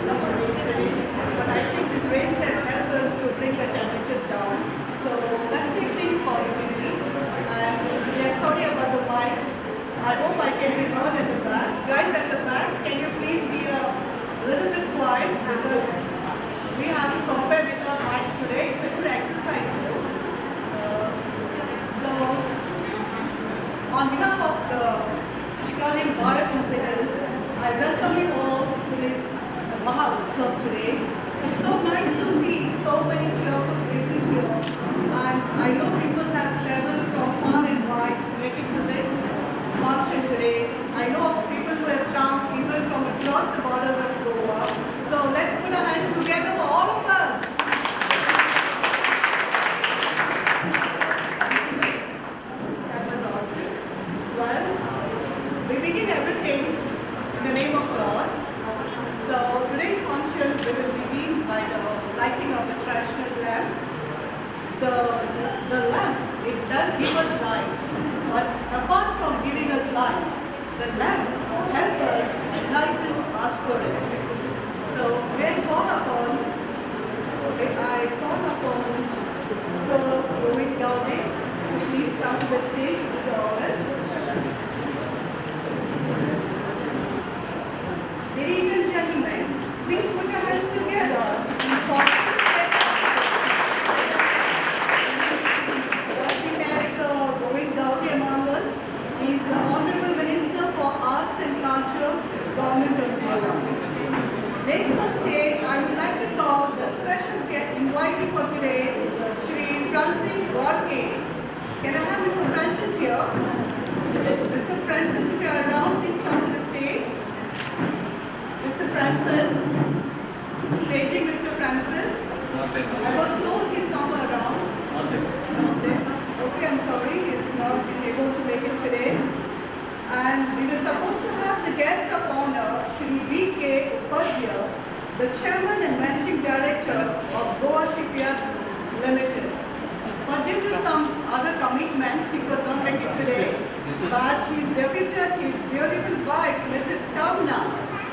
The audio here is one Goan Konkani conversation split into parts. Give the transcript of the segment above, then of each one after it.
lot of rains today. But I think these rains have helped us to bring the temperatures down. So let's take things positively. And we are sorry about the mics. I hope I can be heard at the back. Guys at the back, can you please be a little bit quiet because we have to compare with our mics today. It's a good exercise though. So, on behalf of the Chicalim Bharat Musicals, I welcome you all to this Maha Utsav today. It's so nice to see so many cheerful faces here, and I know people have traveled from far and wide to make it to this function today. I know of people who have come even from across the borders of Goa. So let's put our hands together for all of us. That was awesome. Well, we begin everything in the name of God. So today's function, we will begin by the lighting of the traditional lamp. The lamp, it does give us light, but apart from giving us light, the lamp helps us enlighten our spirits. So may I call upon, Sir Govind Gaude to please come to the stage with the honors. Ladies and gentlemen, please put your hands together for we have Sir Govind Gaude among us. He is the Honorable Minister for Arts and Culture, Government of Goa. Next on stage, I would like to call the special guest invitee for today, Shri Francis Rorke. Can I have Mr. Francis here? Mr. Francis, if you are around, please come to the stage. Mr. Francis, paging Mr. Francis. Not there. I was told he's somewhere around. Not there. Not there. Okay, I'm sorry, he's not been able to make it today. And we were supposed to have the guest of honor, Shri V.K. Upadhyay, the Chairman and Managing Director of Goa Shipyards Limited. But due to some other commitments, he could not make it today. But he's deputed his beautiful wife, Mrs. Kamna.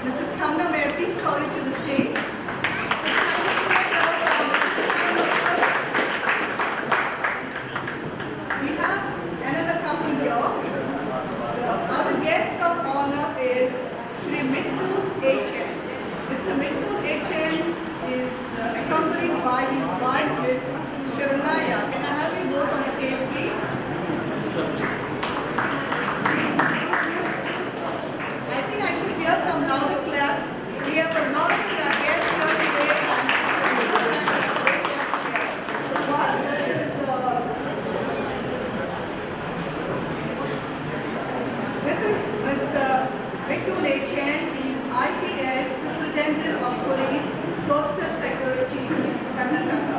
Mrs. Kamna, may I please call you to the stage? We have another couple here. The other guest of honor is Shri Mittu H.N. Mr. Mittu H.N. is accompanied by his wife, Ms. Sharanaya. Can I have you both on stage, please? I think I should hear some louder claps. We have a lot of guests here today. And this is Mr. Mittu H.N. He is IPS, Superintendent of Police, Coastal Security, Karnataka.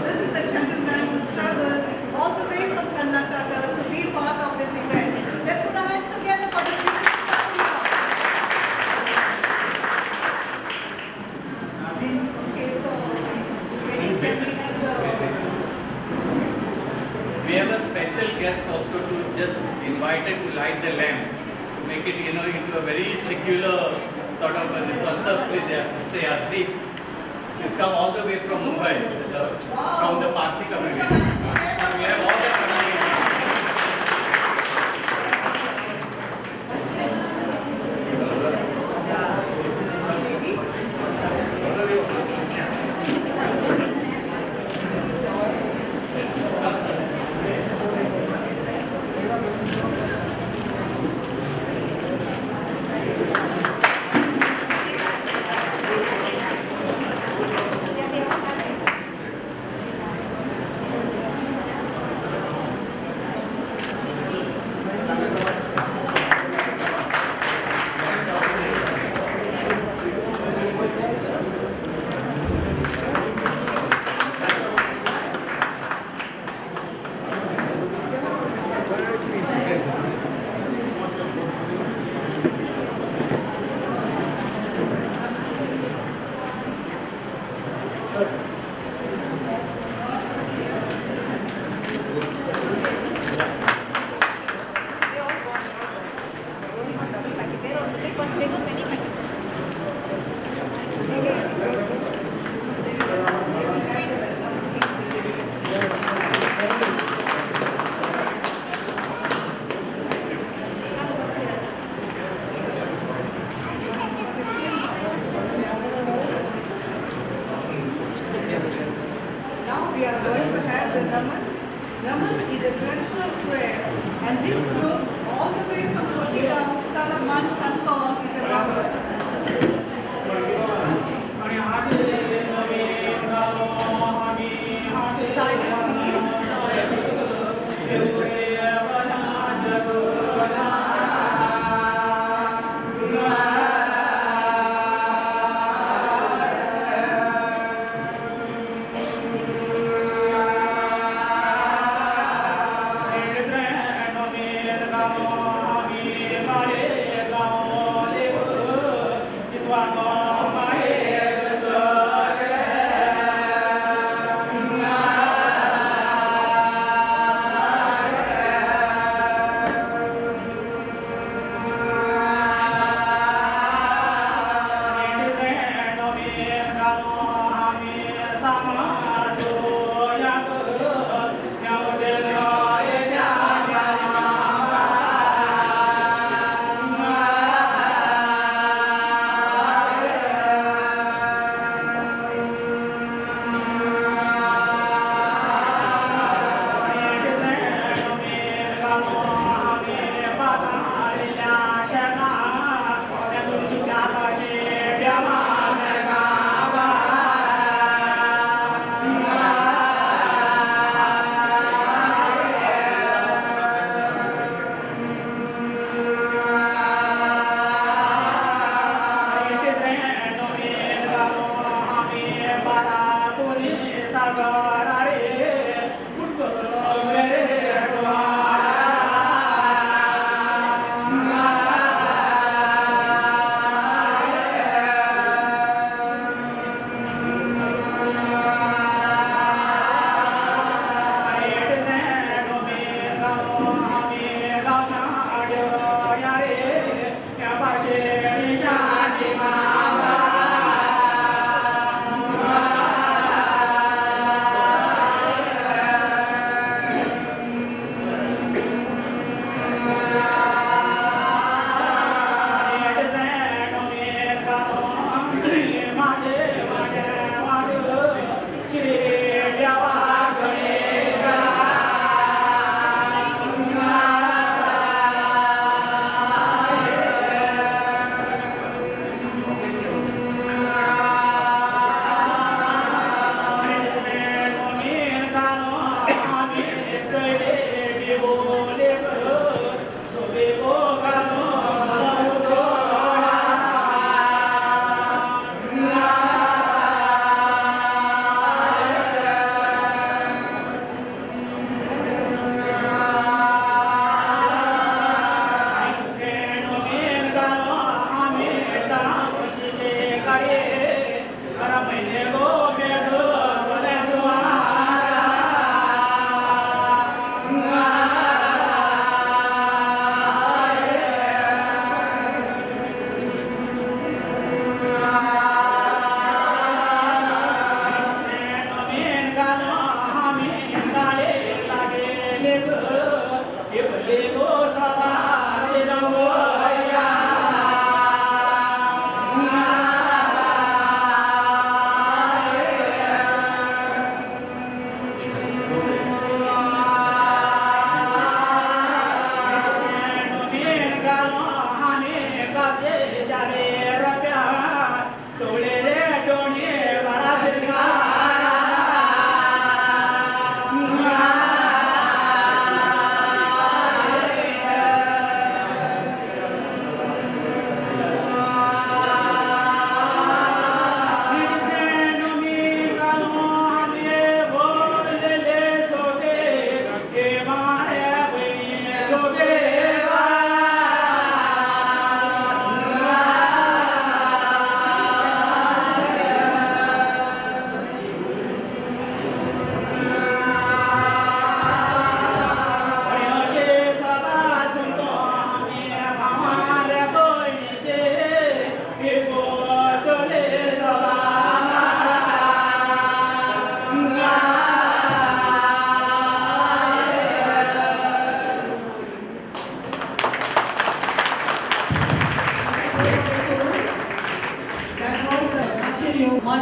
This is the gentleman who's traveled all the way from Karnataka to be part of this event. Let's put our hands together for the people. Okay, so can we have the... We have a special guest also to just invited to light the lamp, to make it, you know, into a very secular sort of a this one. Sir, please, yeah, Mr. Yasri, he's come all the way from Mumbai, from the Parsi community. We have all the community.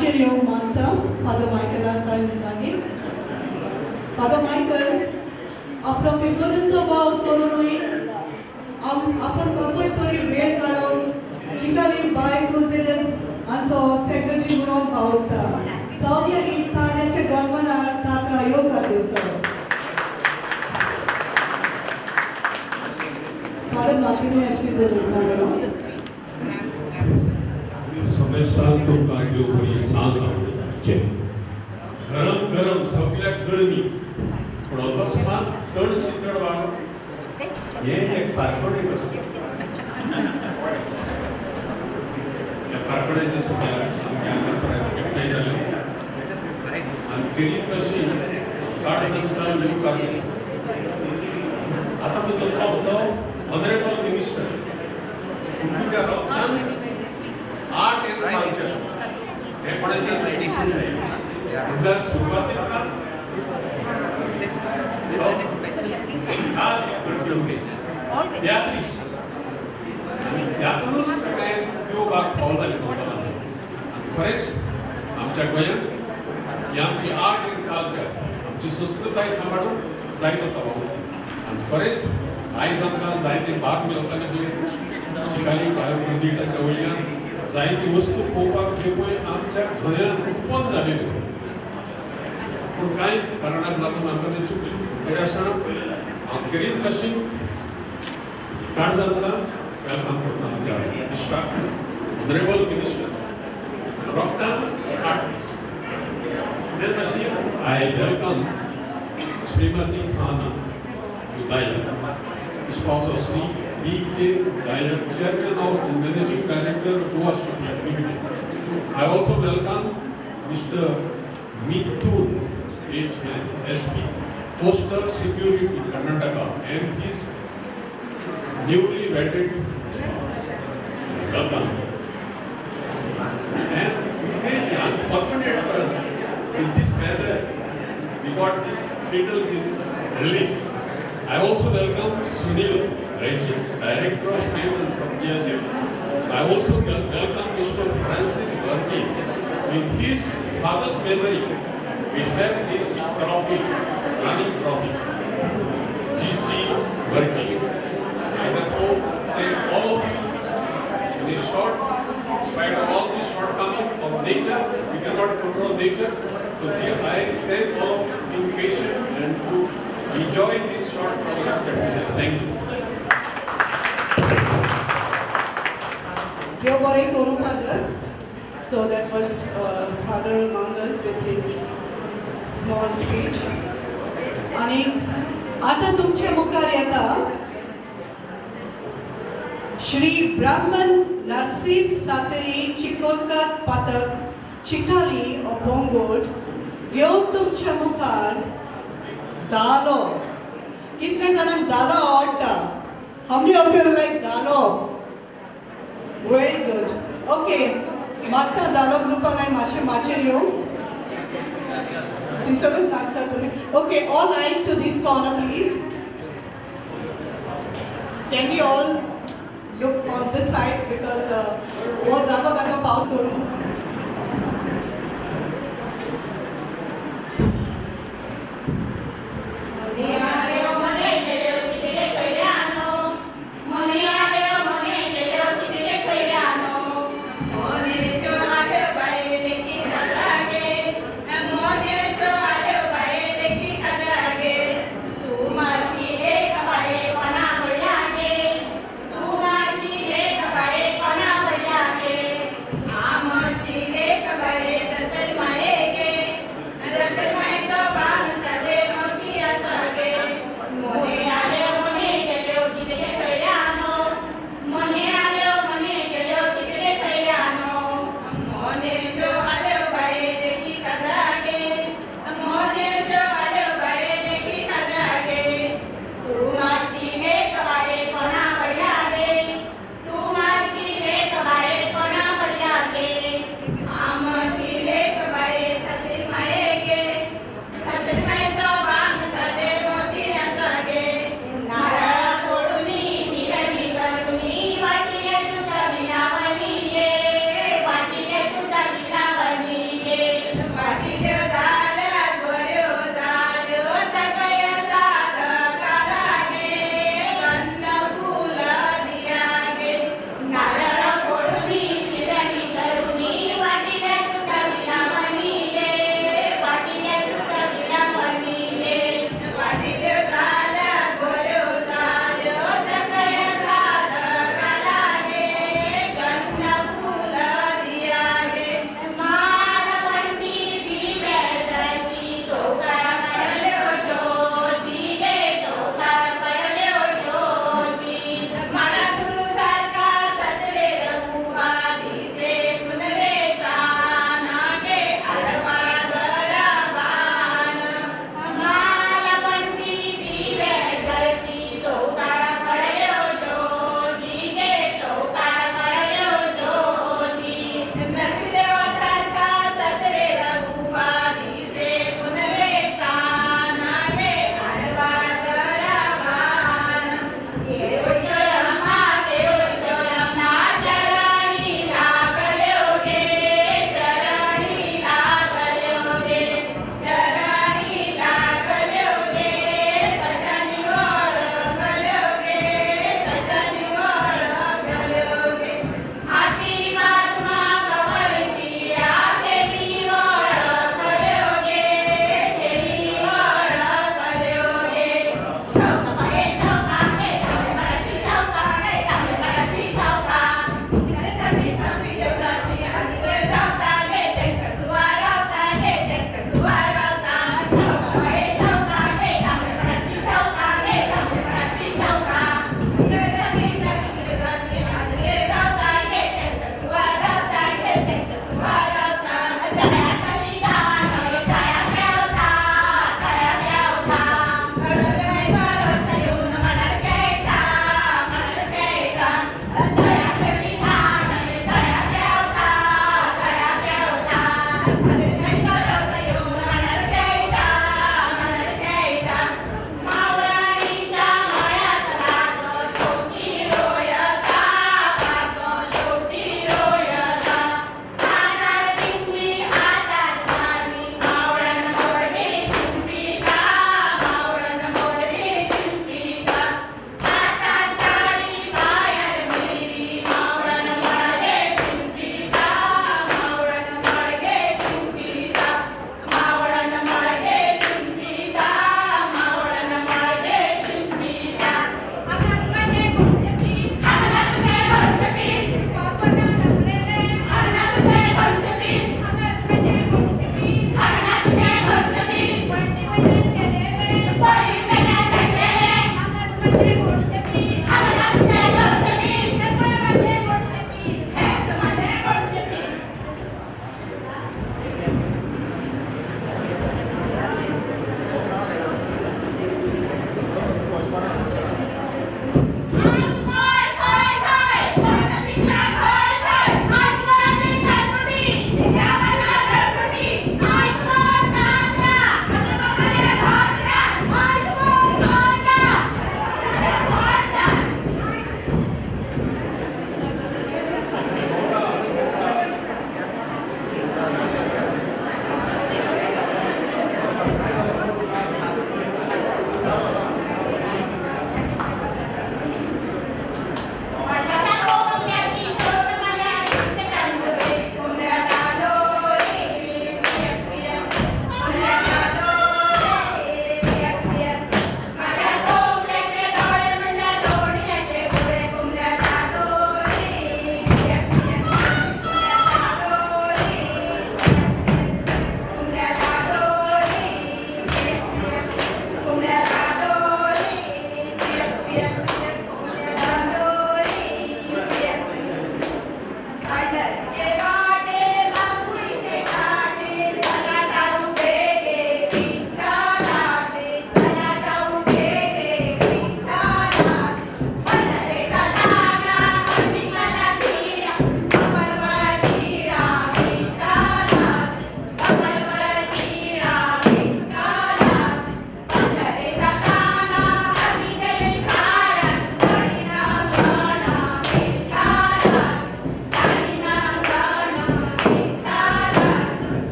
माचयेर येवंक मागता फादर मायकलाक मागीर फादर मायकल आपलो फिरगोजेचो वावर करूनूय आपण कसोय तरी वेळ काडून चिकाली बाय क्रुझेडर्स हांचो सेक्रेटरी म्हणून पावता सगळ्यांनी ताण्याच्या गणगणात ताका येवकार दिवचो. फादर बाकीनी आसली तर. समेस्तांक तुमकां देव बरी सांज आवडचे. गरम गरम सगल्याक गरमी, पूण अकस्मात चड शीतळ वारो हें एक पारखणेक आसता. ह्या पारखण्याच्या सुद्दां आमगे हांगासर एकठांय जाले आनी तेणी कशी काड संस्था येवकार. आतां तुजो तो ऑनरेबल मिनिस्टर, पूण तुज्या रक्तान आर्ट एंड कल्चर हें कोणाचें दिसून जाय. म्हणल्यार सुरवातेक तियात्रीस आनी त्यातूनच ताका त्यो भाग फावो जाले. आनी खरेंच आमच्या गोंयांत ही आमची आर्ट एंड कल्चर, आमची संस्कृताय सांबाळून जायतो तो वावुरता. आनी खरेंच आयज आमकां जायते भाग मेळपाक लागले. चिकाली बायो प्रोजेक्टाच्या वयल्यान जायती वस्तू पळोवपाक ज्यो पळय आमच्या गोंयांत उत्पन्न जालेल्यो, पूण कांय कारणाक लागून आमकां तें चुकलें. तरी आसतना हांव खेरीत कशी काळजांतल्यान welcome करता आमच्या इश्टाक, ऑनरेबल मिनिस्टर, रक्तान आर्टिस्ट. ते तशी I welcome Shrimati Khana Udaya, spouse of Sri B.K. Udaya, Chairman of and Managing Director of Goa Shipyard Limited. I also welcome Mr. Mithun H. S.P., Coastal Security Karnataka, and his newly wedded spouse. Welcome. And very unfortunate for us, in this weather, we got this little relief. I also welcome Sunil Reji, Director of Finance of GSF. I also welcome Mr. Francis Varkey. In his father's memory, we have this trophy, running trophy, GC Varkey. I therefore thank all of you. In this short, in spite of all this shortcoming of nature, we cannot control nature. So dear, I thank all of you being patient and to enjoy this short program that we have. Thank you. देव बरें करूं father. So that was Father Mangas with his small speech. आनी आतां तुमचे मुखार येता श्री ब्राह्मण नरसीब सातेरी चिकोलकर पातक चिकाली ऑफ बोंगोट घेवन तुमच्या मुखार धालो. कितले जाणांक धालो आवडटा? How many of you like dhalo? Very good. Okay. मागता धालो ग्रुपाक हांवें मातशें माचयेर येवंक. थंयसरूच नाचता तुमी. Okay, all eyes to this corner, please. Can we all look on this side, because हो जागो ताका पावत करूंक. तू माझी एक बाई कोणा बळयागे.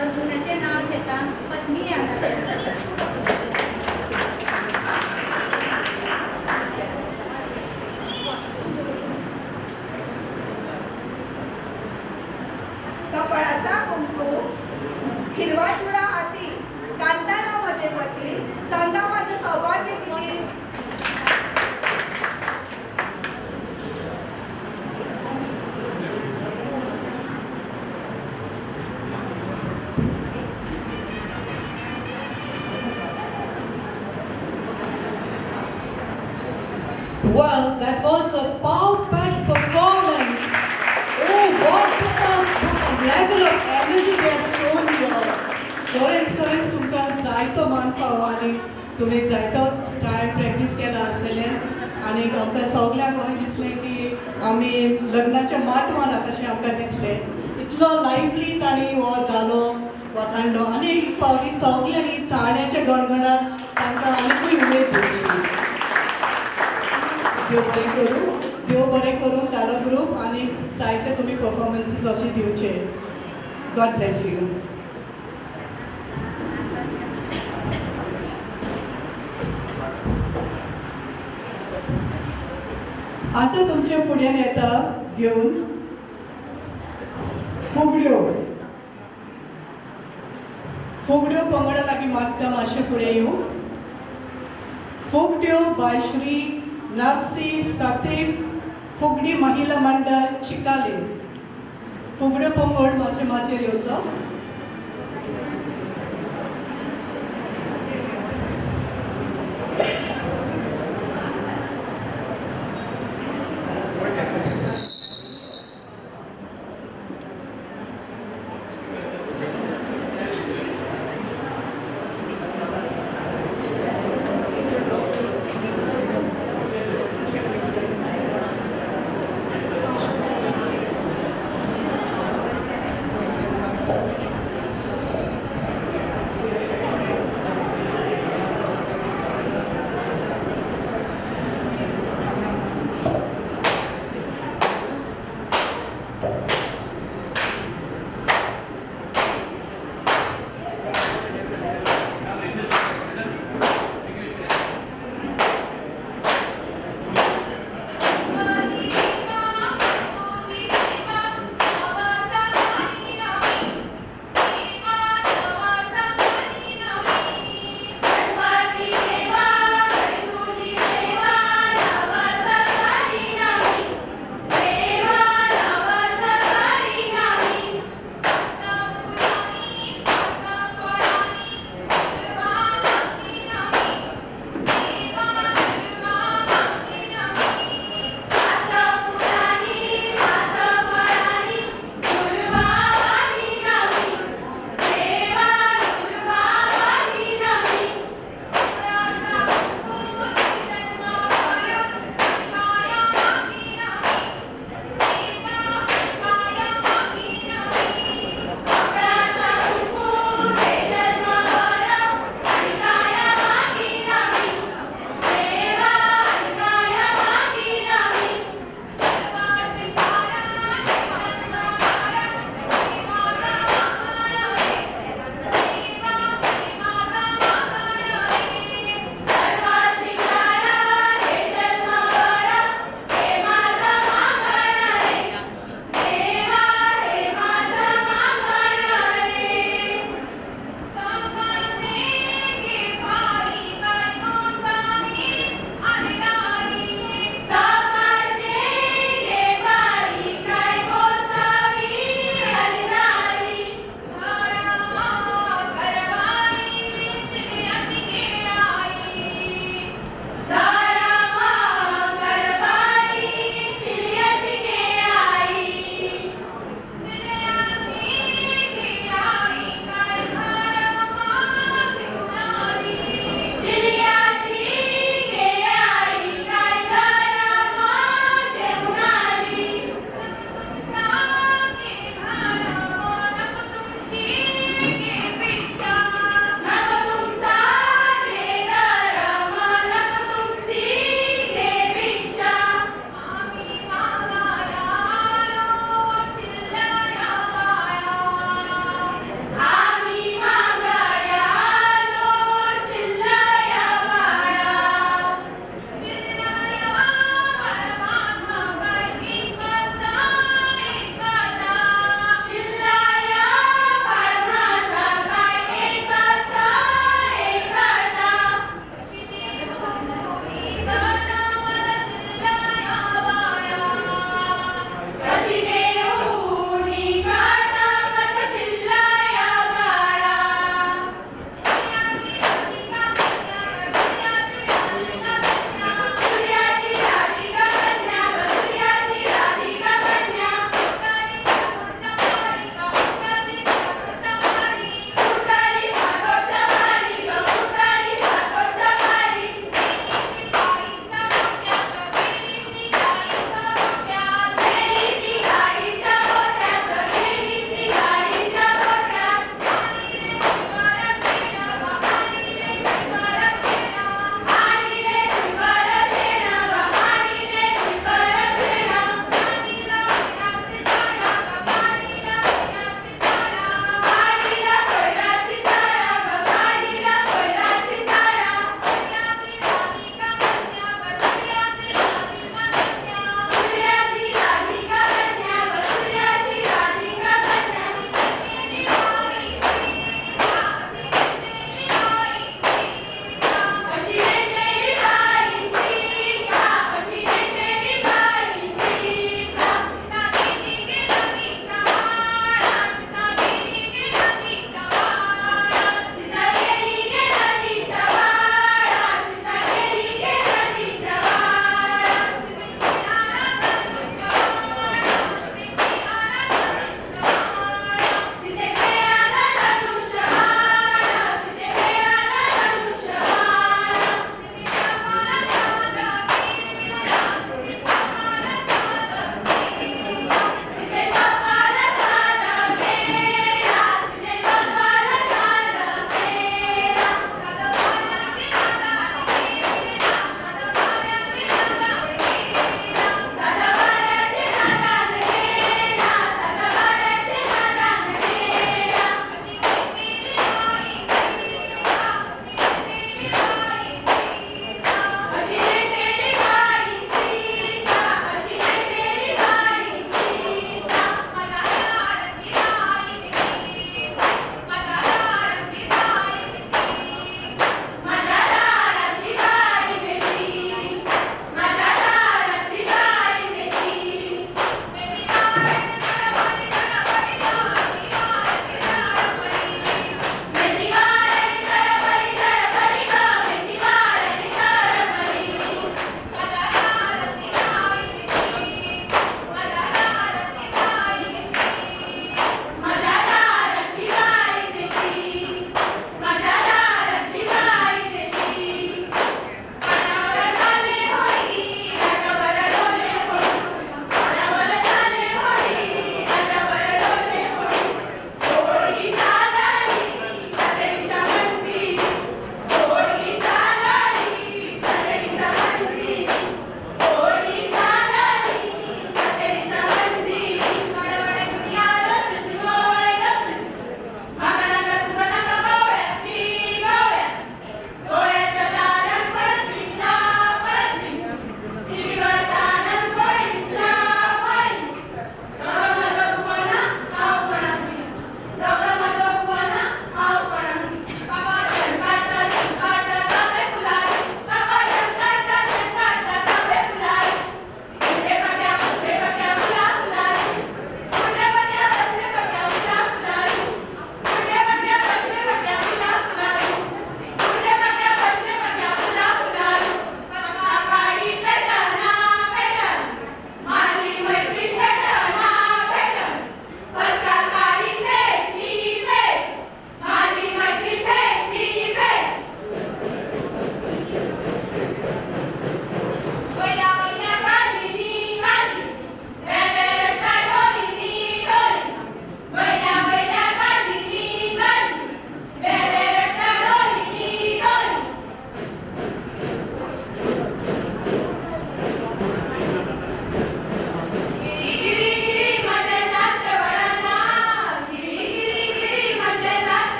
अर्जुनाचें नांव घेता पद्मी हांगासर. कपाळाचा कुंकू, हिरवा चुडा हाती, कांताराव माझे पती, सांगा माझं सौभाग्य किती. Well, that was a power-packed performance. Oh, what a level of energy they have shown here. खरेंच खरेंच तुमकां जायतो मान पावो आनी तुमी जायतो टायम प्रॅक्टीस केला आसतलें आनी आमकां सगल्यांक अशें दिसलें की आमी लग्नाच्या माटवान आसा अशें आमकां दिसलें. इतलो लायवली तांणी हो धालो वाखाणलो आनी एक फावटी सगल्यांनी ताळ्याच्या गणगणात तांकां आनीकूय उमेद दिवची. देव बरें करूं, देव बरें करूं धालो ग्रूप आनी जायते तुमी परफॉर्मन्सीस अशे दिवचे. God bless you. आतां तुमच्या फुड्यान येता घेवन फुगड्यो. फुगड्यो पंगडा लागीं मागता मातशें फुडें येवं. फुगड्यो बाय श्री नरसी सतीफ फुगडी महिला मंडळ चिकाले. फुगड्यो पंगड मातशें माचयेर येवचो.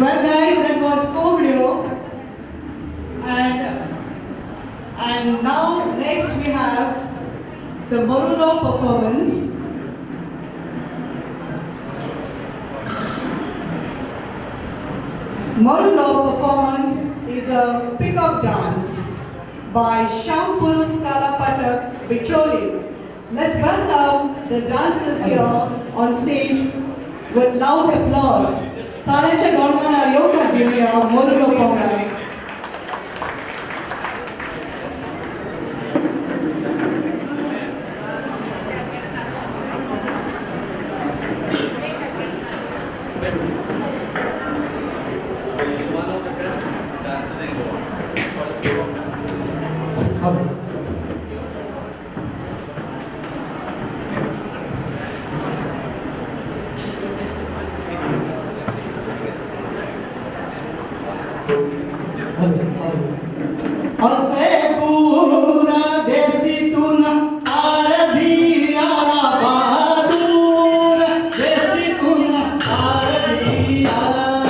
Well guys, that was Fogrio, and now next we have the Morulo performance. Morulo performance is a pickup dance by Shampurus Kalapatak Bicholi. Let's welcome the dancers here on stage with loud applause. टाळ्यांच्या गणगणार येवकार घेवया मोरुलो पंगडाक. One of the best dancers in Goa. Called K-pop dance. असे दूर देसी तुन आरधिया बहादूर देसी तुन आरधिया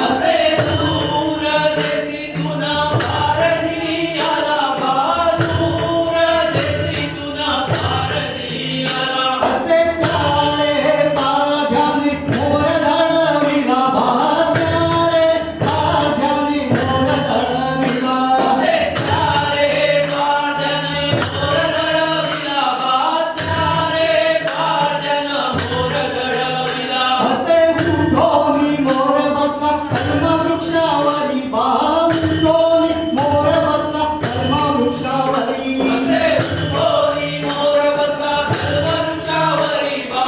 असे दूर देसी तुना भारतीयाला बहादूर देसी तुना भारतीयाला असे चारे पाध्याने मोर धळविला भात्यारे पाध्याने मोर धळविला असे सारे पार्जन मोर दळविला बात्यारे पार्जन मोर दळविला असे उठोनी मोर बसला कल्मवृक्षावरी बा उठोनी मोर बसला कल्मवृक्षावरी असे उठोनी मोर बसला कल्पवृक्षावरी बा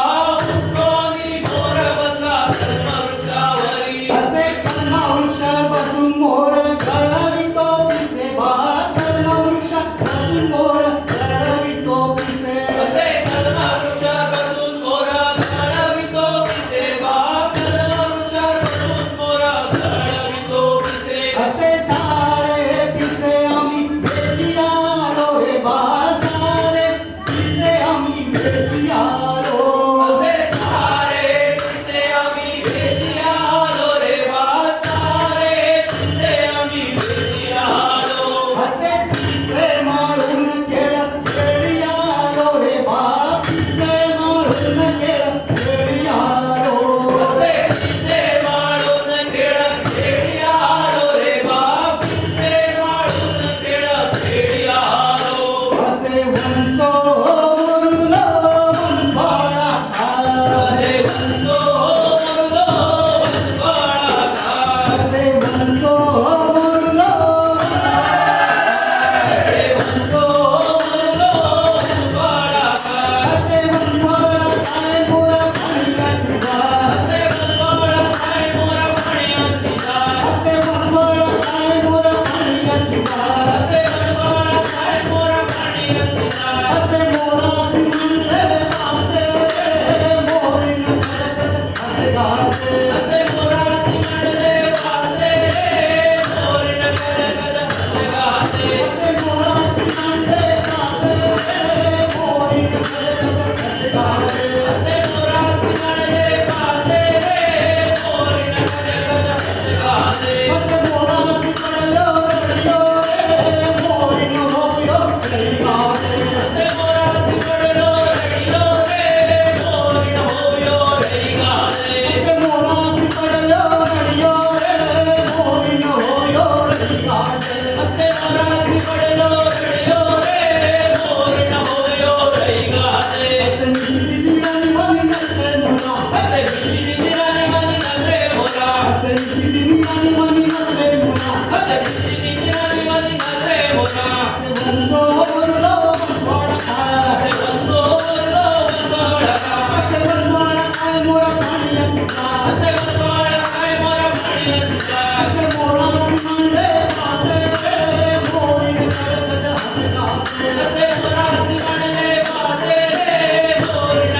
उठोनी मोर बसला कल्पवृक्षावरी असे कल्मवृक्षापासून मोर गळवितो पिसे बा कल्मवृक्षापासून मोर गळवितो पिसे असे कल्पवृक्षापासून मोर घडवितो पिसे बा कल्पवृक्षापासून मोर घडवितो पिसे असे सारे पिसे आम्ही भेटियारो रे बा सारे पिसे आम्ही भेटियारो असे सारे पिसे आम्ही भेटियालो रे बा सारे पिसे आम्ही भेटियालो असे पिसे माळून खेळ खेळियारो रे बा पिसे माळून खेळ खेळियारो असे पिसे माळून खेळ खेळियालो रे बा पिसे माळून खेळ खेळियालो असे वंतो मुरुलो वनबाळा असे वंतो मुरुलो वनबाळा असे वंतो मुरुलो असे वंतो मुरुलो वनबाळा असे वनबाळा काय मोरा पाण्याची असे वनबाळा काय मोरा पाण्याची असे वनबाळा काय मोरा पाण्याची असे वनबाळा काय मोरा पाण्याची असे मोरा सिंहे पासे मोरीन असे गासे असे मोरा सिंहले वासे मोरीन कद कद हसे गासे असे मोरा सिंहे पासे मोरीन असे गासे असे मोरा सिंहले वासे मोरीन कद कद हसे गासे असे मोरा सिंहलो रडियो रे मोरीन होयो गासे असे मोरा सिंहलो रडियो रे मोरीन होयो रे गासे असे मोरा सिंहलो रडियो रे मोरीन होयो गासे असे मोरा सिंहलो रडियो रे मोरीन होयो रे गासे असे निशिदिनी मनी नसे मोरा असे बिजली रानी मनी नजरे मोरा असे निशिदिनी मनी नसे मोरा असे बिजली रानी मनी नजरे मोरा असे वंदो लो वनवाळा असे वंदो लो वनवाळा असे वनवाळा काय मोरा पाण्याचा असे वनवाळा काय मोरा पाण्याचा असे मोरा सिंहले पासे मोरीन कद हसे गासे असे मोरा सिंहले वासे रे मोरीन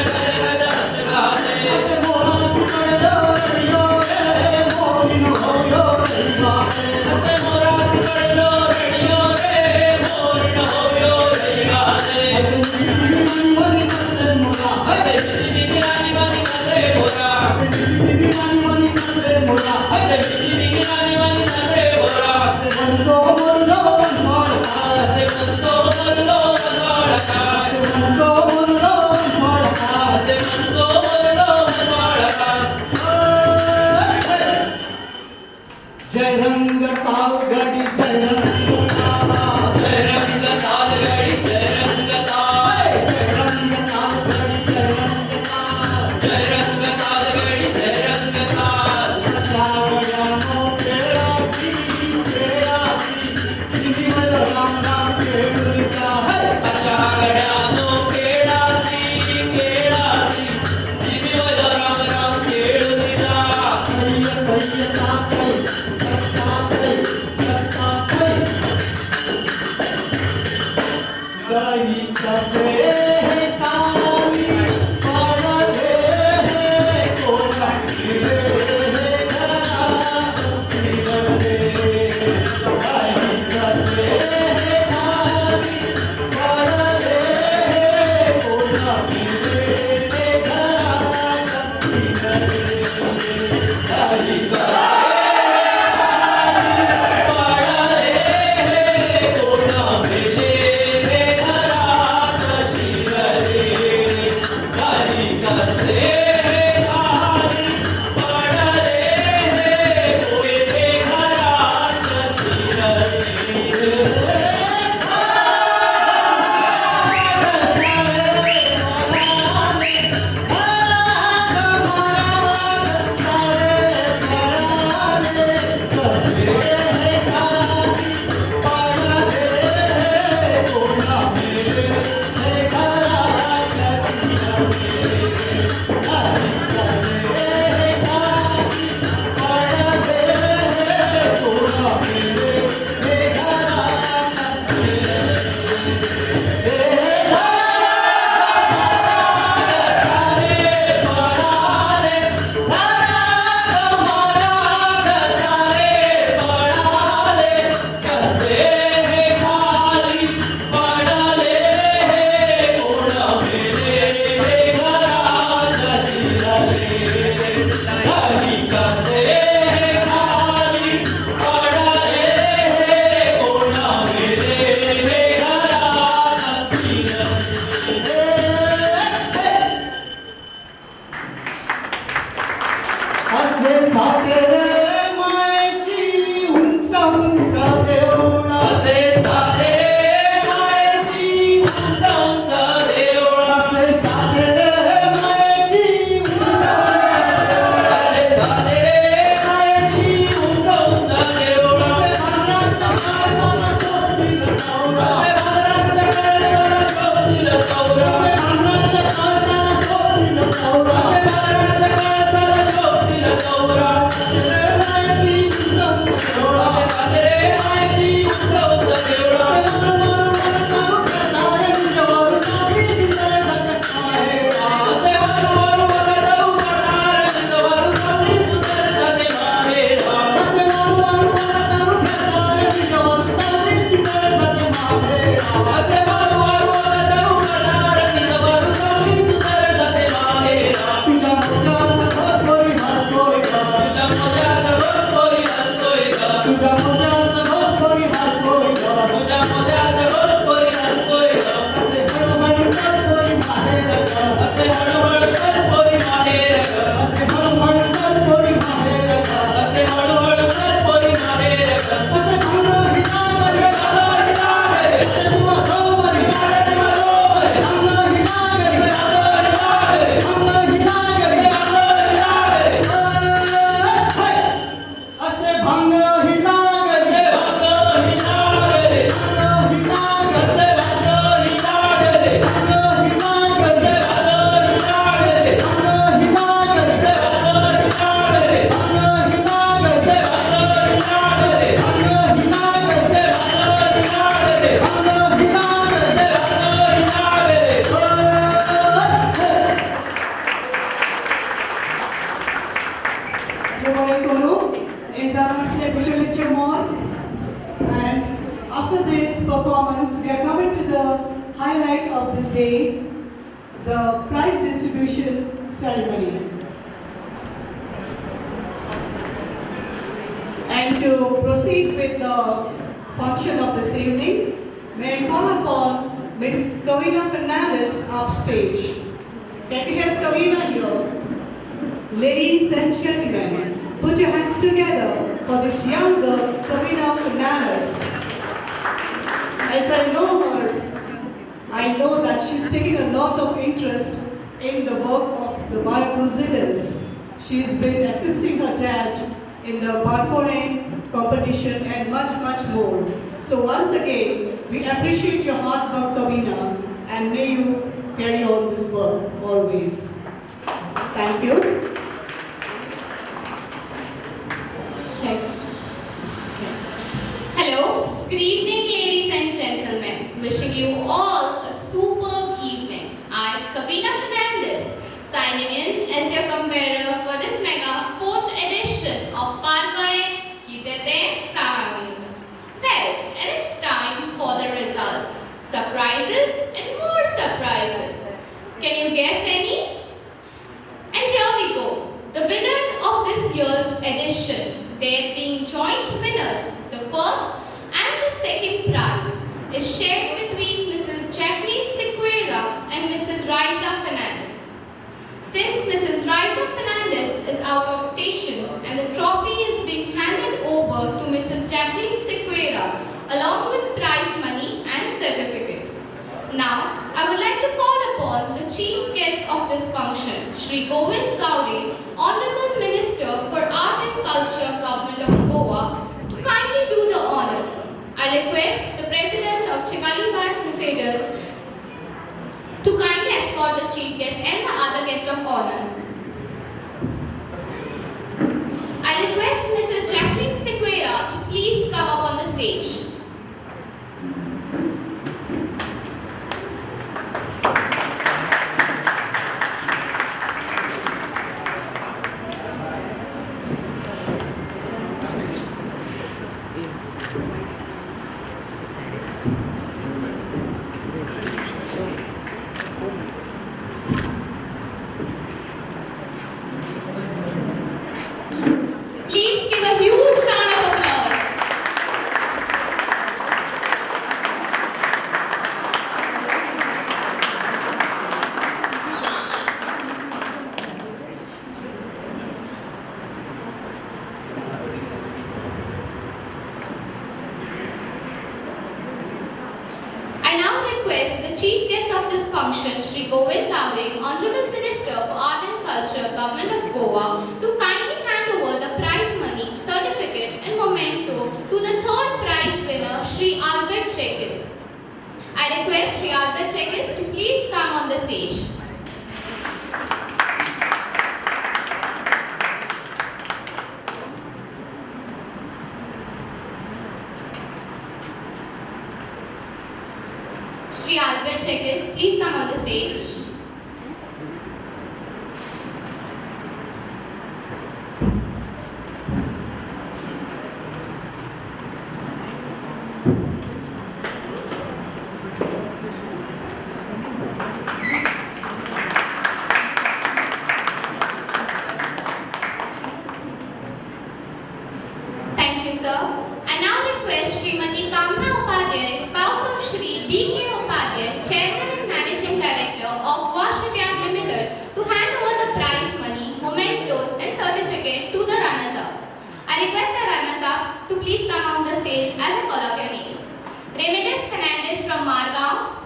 And after this performance, we are coming to the highlight of this day, the prize distribution ceremony. And to proceed with the function of this evening, may I call upon Ms. Kavina Fernandez upstage. Can we have Kavina here? Ladies and gentlemen, put your hands together for this young girl, Kavina Fernandez. As I know her, I know that she's taking a lot of interest in the work of the Biocrusaders. She's been assisting her dad in the Barcone competition and much, much more. So once again, we appreciate your hard work, Kavina, and may you carry on this work always. Thank you. Check. Okay. Hello, good evening, ladies and gentlemen. Wishing you all a superb evening. I'm Kavina Fernandez, signing in as your comparer for this mega 4th edition of Parcone Kite Te Sang. Well, and it's time for the results. Surprises and more surprises. Can guess any? And here we go. The winner of this year's edition, there being joint winners, the first and the second prize is shared between Mrs. Jacqueline Sequeira and Mrs. Raisa Fernandez. Since Mrs. Raisa Fernandez is out of station and the trophy is being handed over to Mrs. Jacqueline Sequeira along with prize money and certificate. Now, I would like to call upon the chief guest of this function, Shri Govind Gaude, Honorable Minister for Art and Culture, Government of Goa, to kindly do the honors. I request the President of Chikhali Bhai Crusaders to kindly escort the chief guest and the other guest of honors. I request Mrs. Jacqueline Sequeira to please come up on the stage. Please give a huge round of applause. I now request the chief guest of this function, Shri Govind Gaude, Honorable Minister for Art and Culture, Government of Goa, to kindly hand over the prize money, certificate and memento to the third prize winner, Shri Albert Jacques. I request Shri Albert Jacques to please come on the stage. Shri Albert Jacques, please come on the stage. Thank you, sir. I now request Srimati Kamna Upadhyay, spouse of Shri B.K. Upadhyay, Chairman and Managing Director of Goa Shipyard Limited, to hand over the prize money, mementos and certificate to the runners-up. I request the runners-up to please come on the stage as I call out your names. Remedios Fernandez from Margao,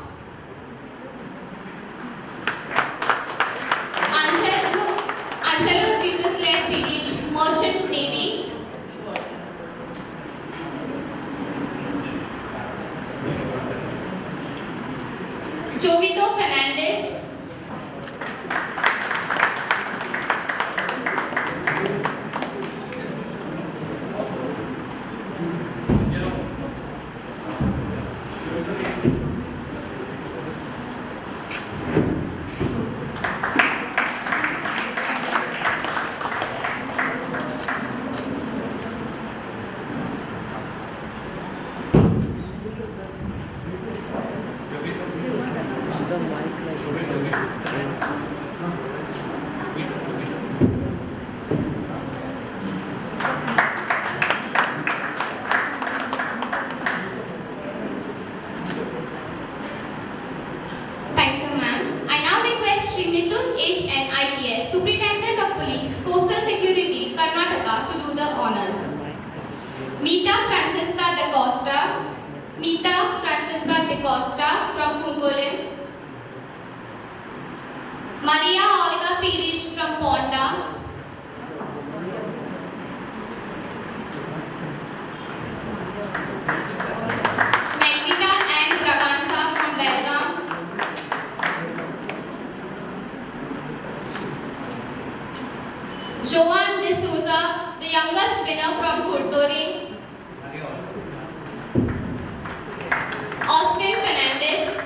Angelo Jesus Led Pirish, Merchant Navy, Jovito Fernandez, The mic like is going. Thank you, ma'am. I now request Shri Mithun H. N. IPS, Superintendent of Police, Coastal Security, Karnataka, to do the honors. Meeta Francisca Da Costa, Meeta Francisca Da Costa from Cuncolim. Maria Olga Pirish from Ponda. Melvita N. Braganza from Belgaum. Joan De Souza, the youngest winner from Curtorim. Austin Fernandez.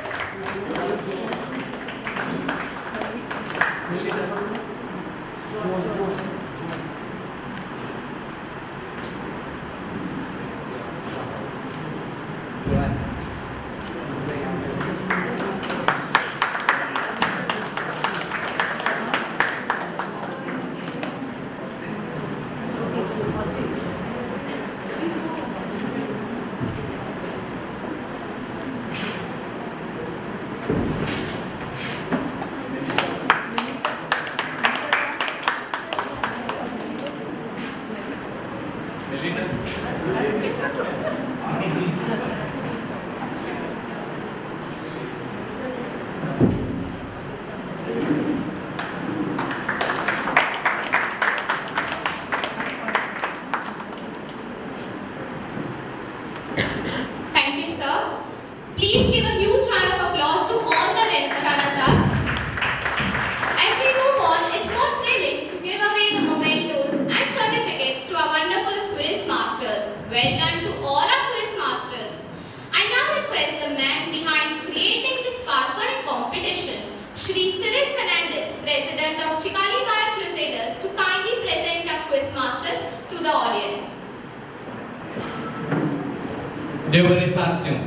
Shri Cyril Fernandez, President of Chikhali Vaya Crusaders, to kindly present our quiz masters to the audience. देव बरी साथ दिवं.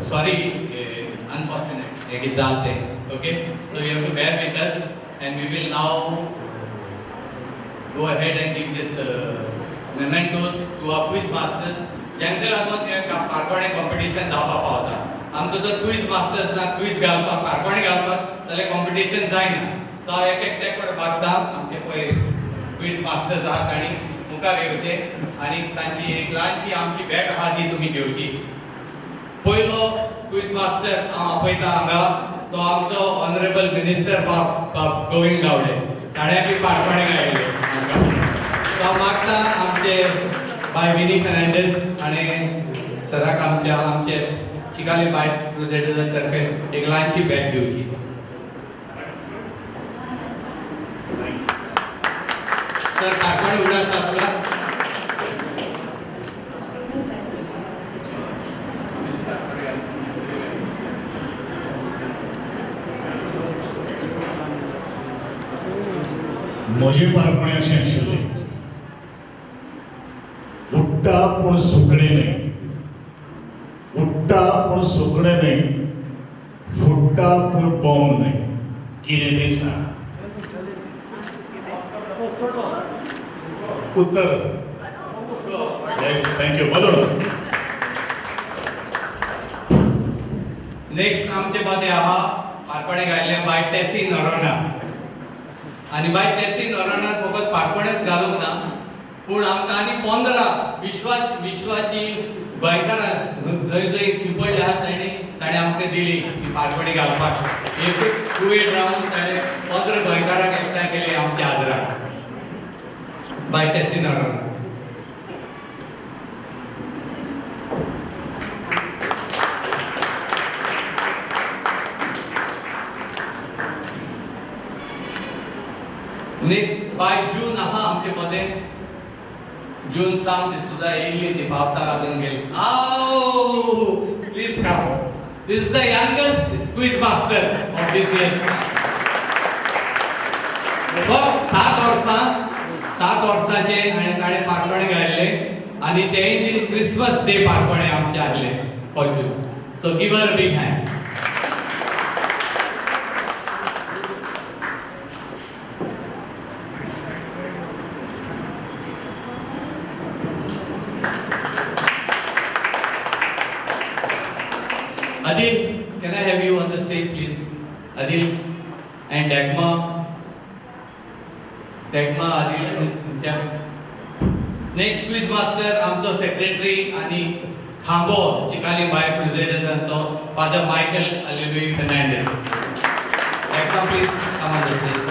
सॉरी, अनफॉर्च्युनेट एक जाल. Okay, so you have to bear with us and we will now go ahead and give this mementos to our quiz masters. जांकां लागून हें पारपोणे कॉम्पिटिशन जावपाक पावता. आमकां जर क्विज मास्टर्स ना क्विज घालपाक, पारपोणे घालपाक, जाल्यार कॉम्पिटिशन जायना. सो हांव एक एकट्या कडेन मागता, आमचे पळय क्विज मास्टर्स आहात तांणी मुखार येवचे आनी तांची एक ल्हानशी आमची भेट आहा ती तुमी घेवची. पयलो क्विज मास्टर हांव आपयता हांगा, तो आमचो ऑनरेबल मिनिस्टर बाब बाब गोविंद गावडे. ताणें बी पारपोणे गायले आमकां. सो हांव मागता आमचे बाय विनी फेर्नांडीस आनी सराक आमच्या आमचे चिकाली बाय क्रुजेडर्सा तर्फे एक ल्हानशी भेट दिवची. सर, पारपोणे उडास आसा तुका. म्हजें पारपणें अशें आशिल्लें, उडटा पूण सुकणें न्हय, उडटा पूण सुकणें न्हय, फुट्टा पूण बॉम्ब न्हय, कितें तें सांग. उत्तर. येस, thank you. बदल. नेक्स्ट आमचे मदें आहा पारपणें घाल्लें बाय टेसी नोरोना. आनी बाय टेसी नोरोना फकत पारपणेच घालूंक ना, पूण आमकां आनी 15 विश्वाची गोंयकारां जंय जंय शिंपडले आहात तांणी ताणें आमकां दिली ही पारपणी घालपाक. एक कुवेट रावन ताणें 15 गोंयकारांक एकठांय केली आमच्या आदराक. बाय Tessy Noronha. Next by June आहा आमचे मदें. जून सावन सुद्दां येयल्ली ती पावसाक लागून गेली. आव, please come. This is the youngest quiz master of this year. फक्त 7 वर्सां, 7 वर्साचे आनी ताणें पारपणें घाल्लें आनी तेय बी क्रिसमस डे पारपणें आमचें आहलें for June. So give her big hand. Adil, can I have you on the stage, please? Adil and Dagma. Dagma, Adil, and Cynthia. Next quiz master, आमचो सेक्रेटरी आणि खांबो चिकाली बाय क्रुजेडर्सांचो father Michael Aleluia Fernandes. Dagma, please come on the stage.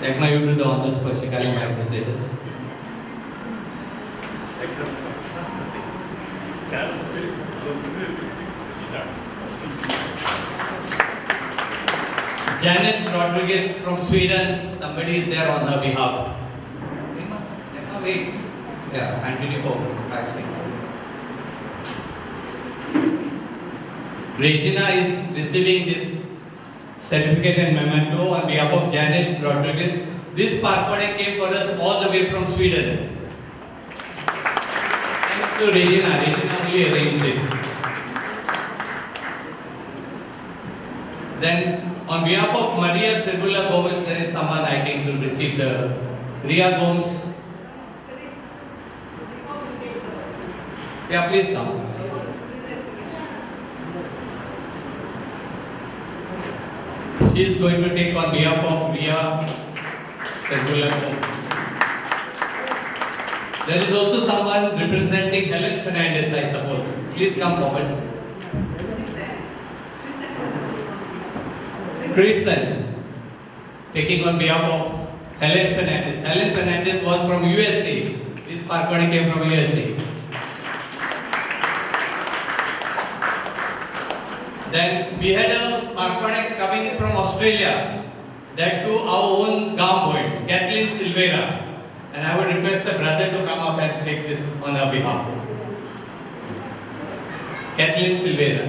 Dagma, you do the honors for Chicalim Bhai Crusaders. Janet Rodriguez from Sweden, somebody is there on her behalf. Emma, Emma, wait. Yeah, continue 4, 5, 6. Regina is receiving this certificate and memento on behalf of Janet Rodriguez. This parpone came for us all the way from Sweden. Thanks to Regina. Regina only arranged it. Then, on behalf of Maria Sirvula Gomez, there is someone I think to receive the Ria Gomes. Yeah, please come. She is going to take on behalf of Ria Sirvula Gomes. There is also someone representing Helen Fernandez, I suppose. Please come forward. Kristen, taking on behalf of Helen Fernandez. Helen Fernandez was from USA. This parpone came from USA. Then we had a parpone coming from Australia, that to our own Gam boy, Kathleen Silveira. And I would request the brother to come up and take this on her behalf. Kathleen Silveira.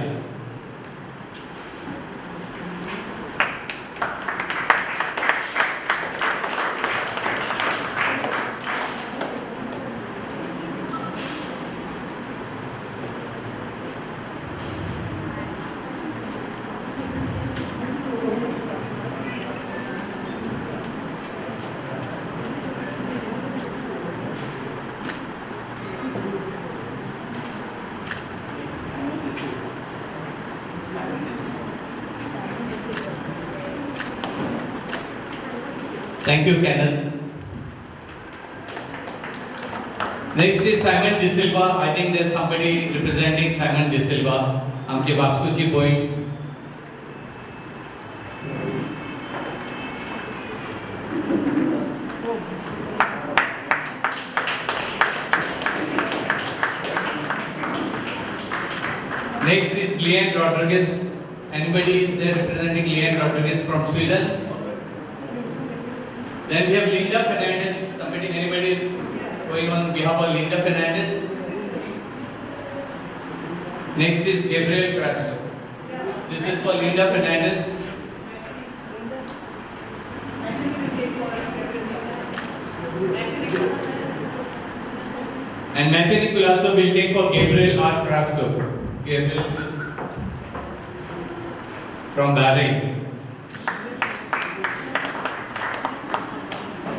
Thank you, Kenneth. Next is Simon D'Silva. I think there's somebody representing Simon D'Silva. आमची वास्कोची भयण. Next is Leanne Rodriguez. Anybody is there representing Leanne Rodriguez from Sweden? Then we have Linda Fernandez. Somebody, anybody is going on behalf of Linda Fernandez? Next is Gabriel Crasto. This is for Linda Fernandez. And Matthew Colaco will take for Gabriel R. Crasto. Gabriel from Bahrain.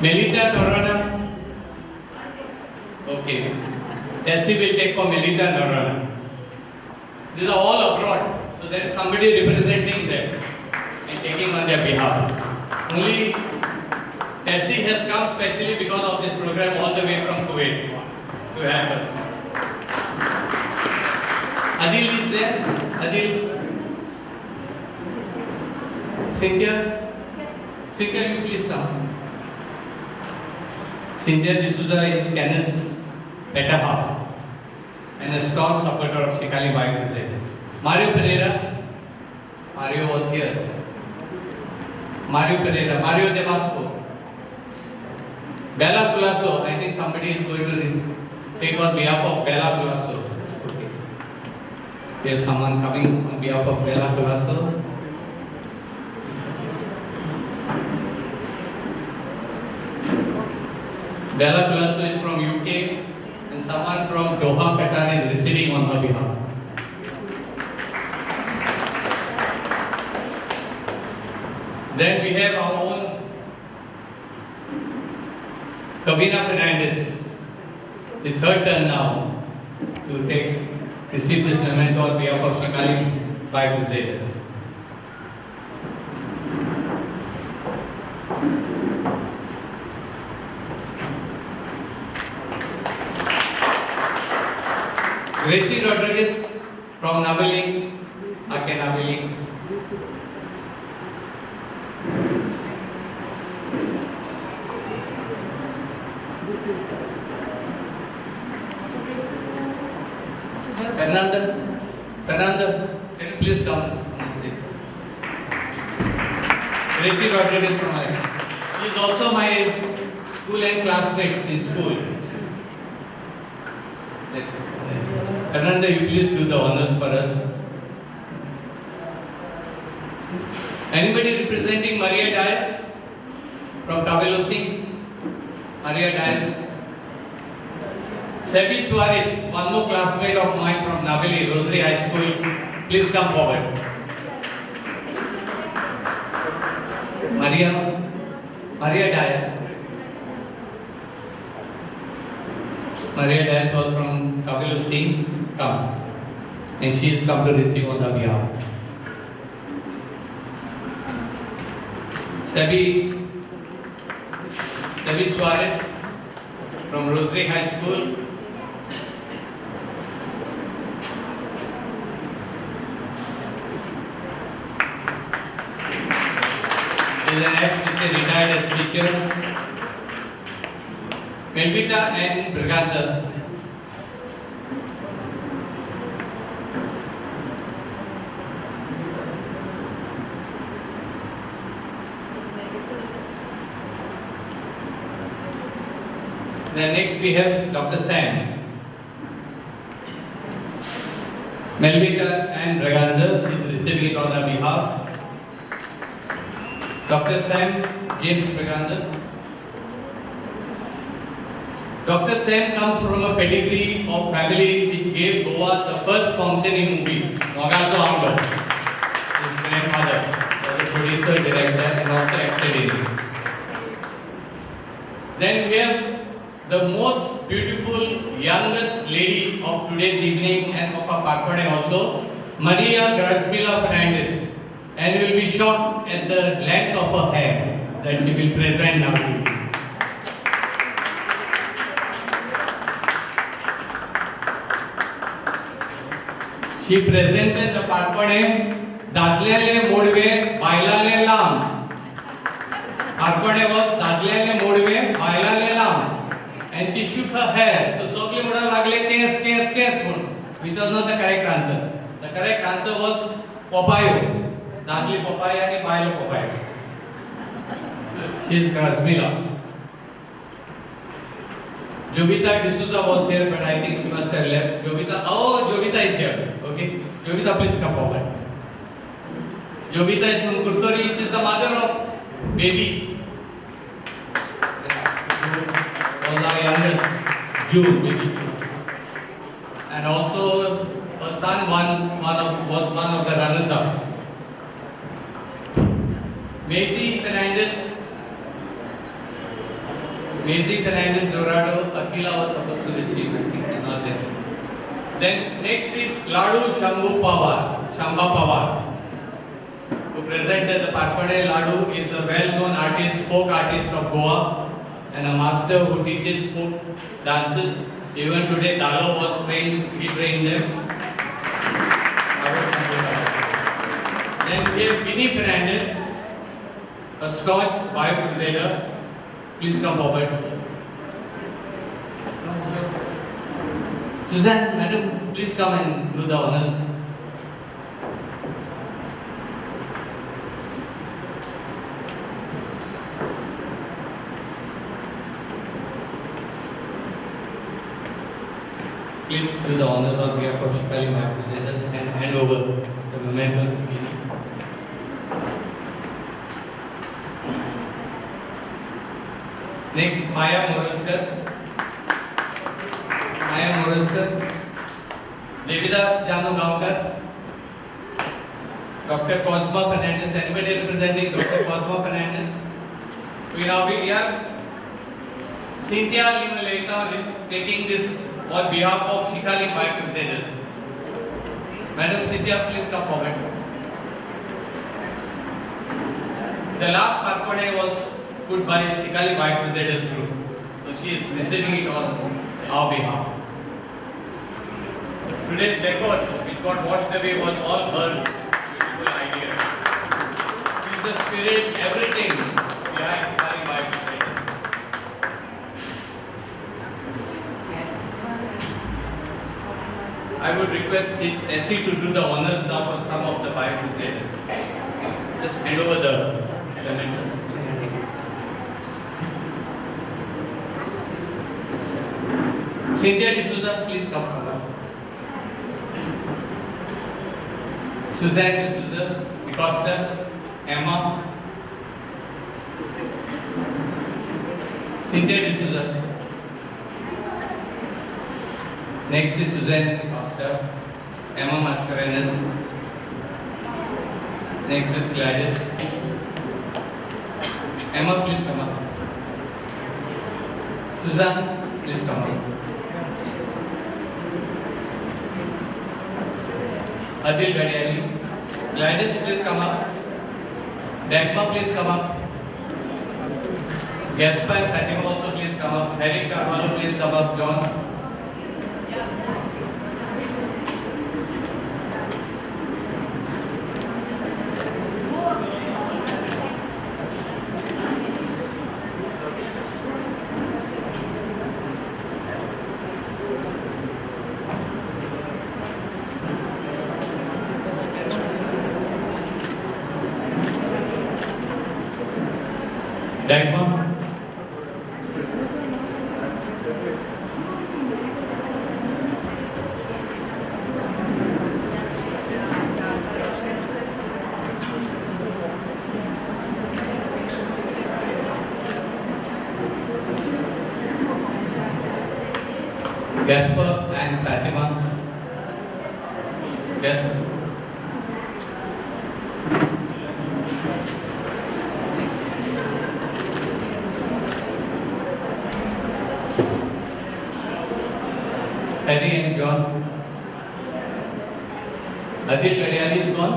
Melita Norana. Okay. Tessie will take for Melita Norana. These are all abroad, so there is somebody representing them and taking on their behalf. Only Tessie has come specially because of this program all the way from Kuwait to have us. Adil is there? Adil? Cynthia? Cynthia, you please come. Cynthia D'Souza is Kenneth's better half and a strong supporter of Shikali Bhai Crusaders. Mario Pereira. Mario was here. Mario Pereira. Mario De Vasco. Bella Colaco. I think somebody is going to take on behalf of Bella Colaco. Okay. We have someone coming on behalf of Bella Colaco. Bella Colaco is from UK and someone from Doha, Qatar is receiving on her behalf. Then we have our own Kavina Fernandez. It's her turn now to receive this memento on behalf of Shikali Bhai Crusaders. Gracie Rodriguez from Navelim, Ake Navelim. Fernando, Fernando, can you please come on stage? Gracie Rodriguez from Navelim. He is also my school and classmate in school. Fernando, you please do the honors for us. Anybody representing Maria Dias from Cavelossim? Maria Dias. Sebi Suarez, one more classmate of mine from Navelim, Rosary High School. Please come forward. Maria Dias. Maria Dias was from Cavelossim. Come. And she has come to receive on the behalf. Sebi Suarez from Rosary High School. Is an ex-teacher, retired as teacher. Melvita and Brigada. Then next we have Dr. Sam. Melvita and Braganza is receiving it on her behalf. Dr. Sam James Braganza. Dr. Sam comes from a pedigree of family which gave Goa the first Konkani movie, Mogato Ambo. His grandfather was a producer, director, and also acted in it. Then we have the most beautiful, youngest lady of today's evening and of our Parpane also, Maria Graciela Fernandez. And you will be shocked at the length of her hair. that she will present now to you. She presented the पारपणे दादल्याले Modve बायलाले लांब. पारपणे was दादल्याले मोडवे बायलाले लांब. And she shook her hair. So सगळे म्हणून लागले केस केस केस म्हणून, which was not the correct answer. The correct answer was पोपायो. Dadli पोपाय आणि बायलो पोपायो. She is Krasmila. Jovita D'Souza was here, but I think she must have left. Jovita, oh, Jovita is here. Okay, Jovita, please come forward. Jovita is from Kurtori. She is the mother of baby. Was our youngest, June baby, and also her son was one of the runners-up. Maisie Fernandez. Maisie Fernandez Dorado, Akila was supposed to receive, I think she's not there. Then next is Ladu Shambhu Pawar, Shamba Pawar, who presented the Parpade. Ladu is a well-known artist, folk artist of Goa, and a master who teaches folk dances. Even today, Dalo was trained, he trained them. Then we have Vinny Fernandez, a Scotch bio-crusader. Please come forward. Suzanne, madam, please come and do the honors. Please do the honors on behalf of Shikali Bio Crusaders and hand over the memento to me. Next, Maya Moroskar. Maya Moroskar. Devidas Janu Gaonkar. Dr. Cosma Fernandez. Anybody representing Dr. Cosma Fernandez? We now we have Cynthia Limaleta taking this on behalf of Shikali Bio Crusaders. Madam Cynthia, please come forward. The last Parpade was put by Shikali Bio Crusaders group. So she is receiving it on our behalf. Today's decor, which got washed away, was all her beautiful idea. She's the spirit, everything behind Shikali Bio Crusaders. I would request Essie to do the honors now for some of the Bio Crusaders. Just hand over the mementos. Cynthia D'Souza, please come forward. Suzanne D'Souza, Acosta, Emma, Cynthia D'Souza. Next is Suzanne Acosta, Emma Mascarenhas. Next is Gladys. Emma, please come up. Suzanne, please come up. Adil Gadiali. Gladys, please come up. Dagmar, please come up. Gaspar and Fatima also please come up. Eric Carvalho, please come up. John. Dagmar. Gaspar and Fatima. Gaspar. Harry and John. Adil Gadiali is gone.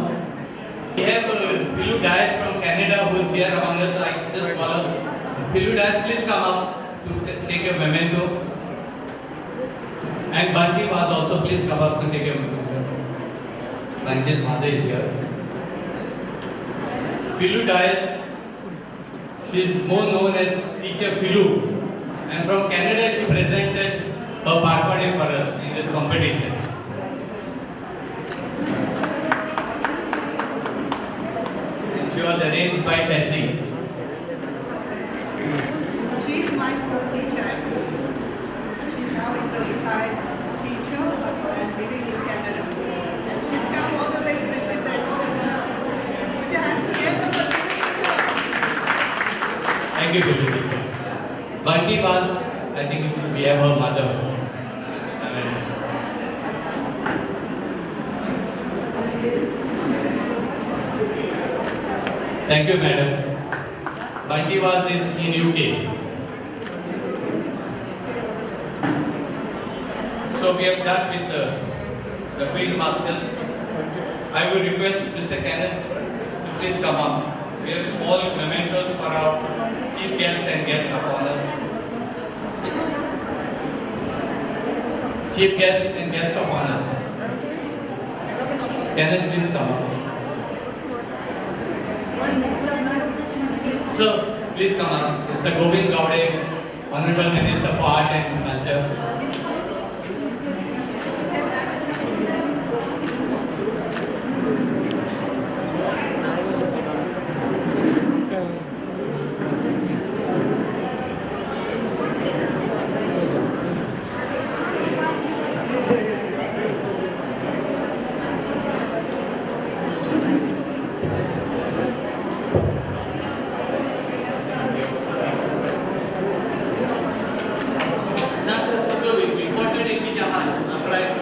We have Philu Dias from Canada, who is here among us. I just call her. Philu Dias, please come up to take a memento. And Bunty Vaz also, please come up to take a memento. Bunty's mother is here. Philu Dias, she is more known as Teacher Philu, and from Canada she presented her Parpade for us in this competition. And she was arranged by Tessie. She is my school teacher actually. She now is a retired teacher but living in Canada. And she's come all the way to receive the award as well. Put your hands together for the teacher. Thank you, Philu teacher. Bunty Vaz, I think we have her mother. Thank you, madam. Bunty Vaz is in UK. So we have done with the quiz masters. I would request Mr. Kenneth to please come up. We have small mementos for our chief guest and guest of honor. Chief guest and guest of honor. Kenneth, please come up. Sir, please come up. Mr. Govind Gaude, Honorable Minister for Art and Culture. Now, sir, important एक चीज आहा, surprise.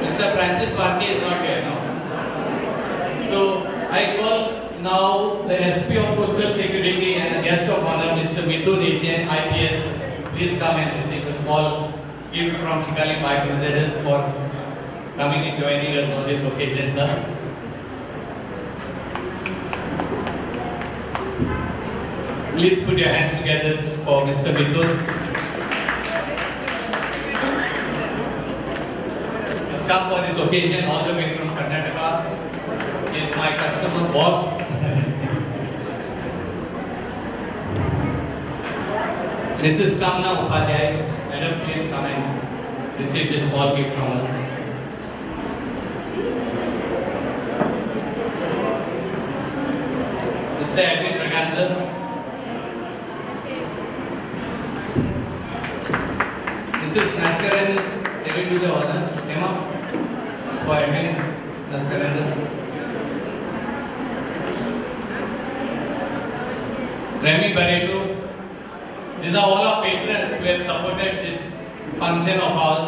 Mr. Francis Varkey is not here now. So I call now the SP of Coastal Security and the guest of honor, Mr. Mithun Etienne, IPS. Please come and receive a small gift from Chicalim Bike Crusaders for coming and joining us on this occasion, sir. Please put your hands together for Mr. Mithun. He's come for this occasion all the way from Karnataka. He is my customer boss. Mrs. Kamna Upadhyay, madam, please come and receive this small gift from us. Mr. Edwin Braganza. Mrs. Mascarenhas, can you do the honor? Emma, for Edwin Mascarenhas. Remy Barreto. These are all our patrons who have supported this function of ours.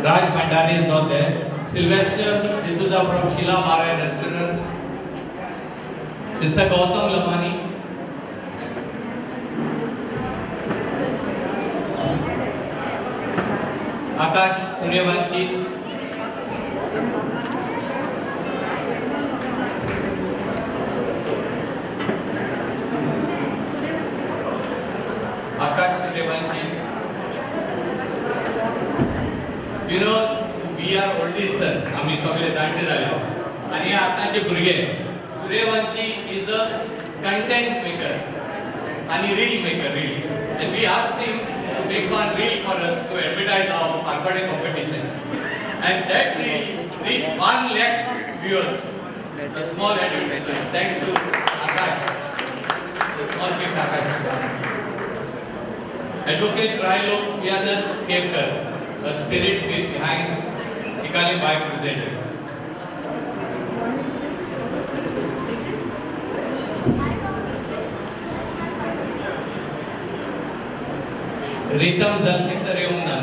Raj Bhandari is not there. Sylvester D'Souza from Sheila Bar and Restaurant. Mr. Gautam Lamani. Akash Suryavanshi. Akash Suryavanshi. You know, we are oldies, sir. आम्ही सगळे जाणटे जाले आनी आतांचे भुरगे. Suryavanshi is a content maker आनी reel maker, reel. And we asked him to make one reel for us to advertise our Parpade competition. And that reel reached 1 lakh viewers. A small advertisement. Thanks to Akash. A small gift, Akash. Advocate Railo Kevkar, a spirit behind Chicalim Bike Crusaders. Ritam Jalki sir येऊंक ना,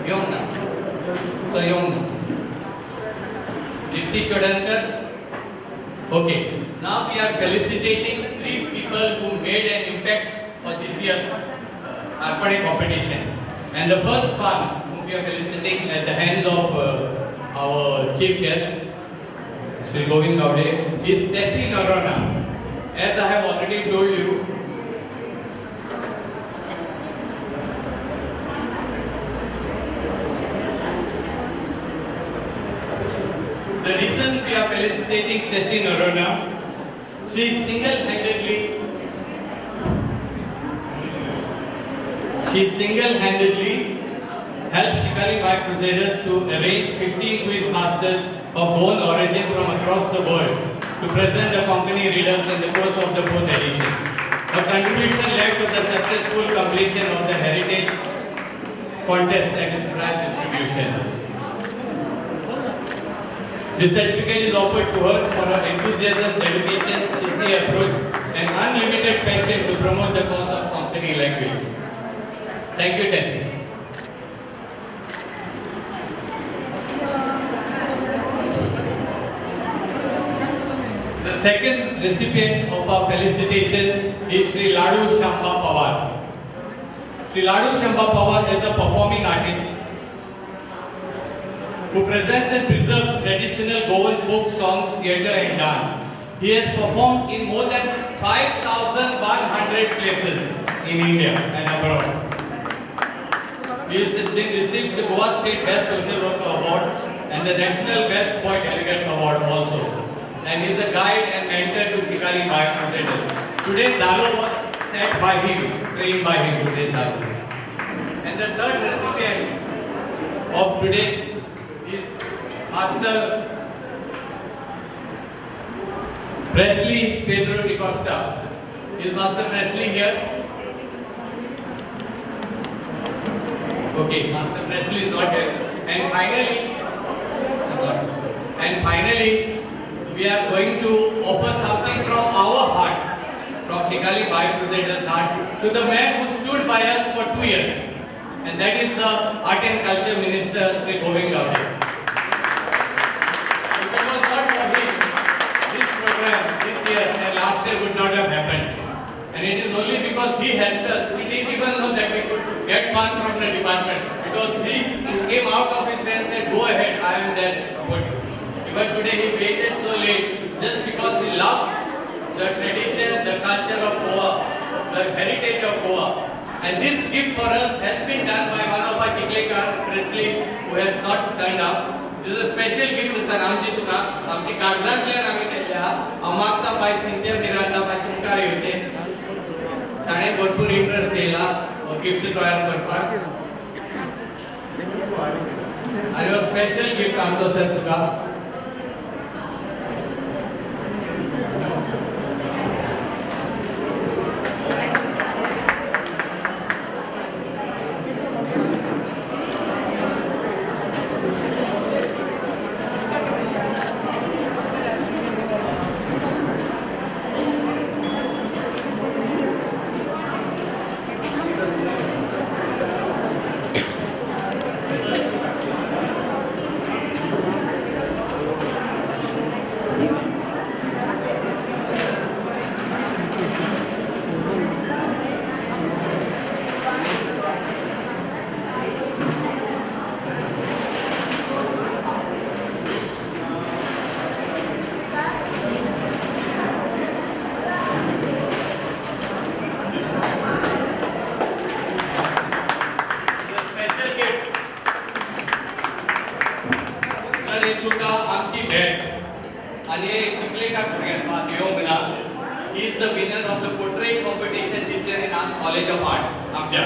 येऊंक ना, तो येऊंक ना. Dipti Chodankar. Okay, now we are felicitating three people who made an impact for this year's Arpane competition. And the first one whom we are felicitating at the hands of our chief guest, Shri Govind Gaude, is Tessie Norona. As I have already told you, the reason we are felicitating Tessie Norona, she single-handedly helped Shikali Bhai Crusaders to arrange 15 quiz masters of Goan origin from across the world to present the Konkani riddles in the course of the fourth edition. Her contribution led to the successful completion of the heritage contest and its prize distribution. This certificate is offered to her for her enthusiasm, dedication, sincere approach, and unlimited passion to promote the cause of Konkani language. Thank you, Tessie. The second recipient of our felicitation is Sri Ladu Shamba Pawar. Sri Ladu Shamba Pawar is a performing artist who presents and preserves traditional Goan folk songs, theatre and dance. He has performed in more than 5,100 places in India and abroad. He has been received the Goa State Best Social Worker Award and the National Best Boy Delegate Award also. And he is a guide and mentor to Shikali Bhai Crusaders. Today Dalo was set by him, trained by him today Dalo. And the third recipient of today is Master Presley Pedro de Costa. Is Master Presley here? Okay, Master Presley is not here. And finally, we are going to offer something from our heart, from Shikali Bhai Crusaders' heart, to the man who stood by us for 2 years. And that is the Art and Culture Minister, Shri Govind Gaude. If it was not for him, this program this year and last year would not have happened. And it is only because he helped us. We didn't even know that we could get funds from the department. It was he who came out of his way and said, go ahead, I am there to support you. Even today he waited so late just because he loves the tradition, the culture of Goa, the heritage of Goa. And this gift for us has been done by one of our Chiklekar, Presley, who has not turned up. This is a special gift, sir, आमची तुका आमची काळजांतल्यान आमी केल्ले आहा. हांव मागता बाय सिंथिया मिरांडा मातशें मुखार येवचें. ताणें भरपूर इंट्रस्ट घेयला हो गिफ्ट तयार करपाक. आनी हो स्पेशल गिफ्ट आमचो सर तुका. तुका आमची भेट आनी एक चिखलेकार भुरग्याक येवंक ना. He is the winner of the portrait competition this year in our College of Art, Amja.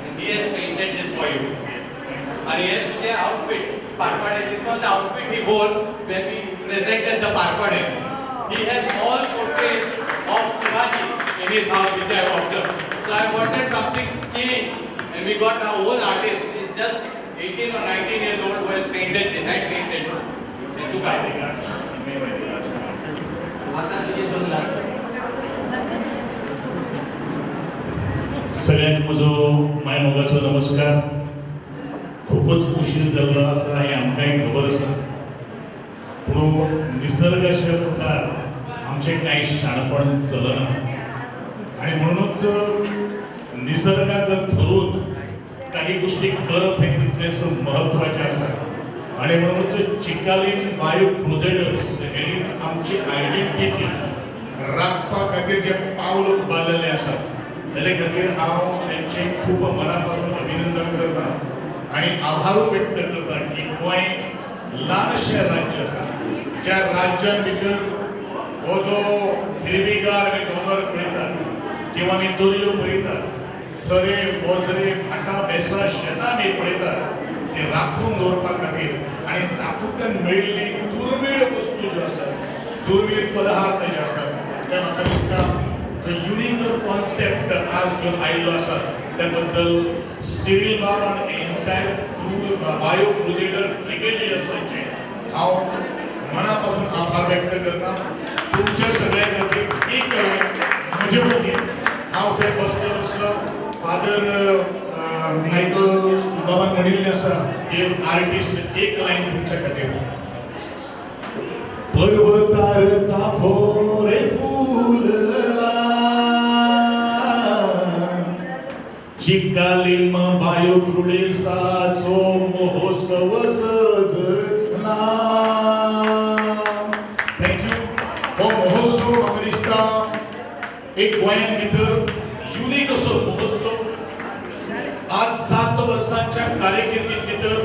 And he has painted this for you. And he has the outfit, Parpade. This was the outfit he wore when we presented the Parpade. He has all portraits of Shivaji in his house, which I have observed. So I wanted something changed, and we got our own artist. He's just 18 or 19 years old who has painted this, hand painted. सगळ्यांक म्हजो माय मोगाचो नमस्कार. खूपच उशीर जाल्लो आसा हें आमकांय खबर आसा, पूण निसर्गाच्या मुखार आमचें कांय शाणपण चलना आनी म्हणूनच निसर्गाक धरून काही गोष्टी करप हें तितलेंच म्हत्वाचें आसा. आनी म्हणूनच चिकालीम बायो क्रुझेडर्स हेणी आमची आयडेंटिटी राखपा खातीर जें पावल उबारलेलें आसा तेजे खातीर हांव तेंचें खूब मना पासून अभिनंदन करता आनी आभारूय व्यक्त करता की गोंय ल्हानशें राज्य आसा, ज्या राज्यान भितर हो जो हिरवीगार आनी दोंगर पळयतात किंवा आमी दर्यो पळयतात, झरे वझरे भाटां बेसां शेतां आमी पळयतात, ती राखून दवरपा खातीर आनी तातूंतल्यान मेळिल्ली दुर्मीळ वस्तू ज्यो आसात, दुर्मीळ पदार्थ जे आसात, ते म्हाका दिसता जो युनीक कॉन्सेप्ट आज घेवन आयिल्लो आसा त्या बद्दल सिरील बाब आनी एंटायर बायो क्रुझेडर ब्रिगेड जी आसा हांव मना पासून आभार व्यक्त करता. तुमच्या सगळ्या खातीर एक म्हजे वतीन हांव थंय बसलो बसलो फादर मायकल बाबान म्हणिल्लें आसा की आर्टिस्ट एक लायन तुमच्या खातीर. पर्वतार चाफो रे फुलला, चिकालीम बायो क्रुझेडर्साचो महोत्सव सजला. Thank you. हो महोत्सव म्हाका दिसता एक गोंयांत भितर युनीक असो महोत्सव. आज 7 वर्सांच्या कारकिर्दीत भितर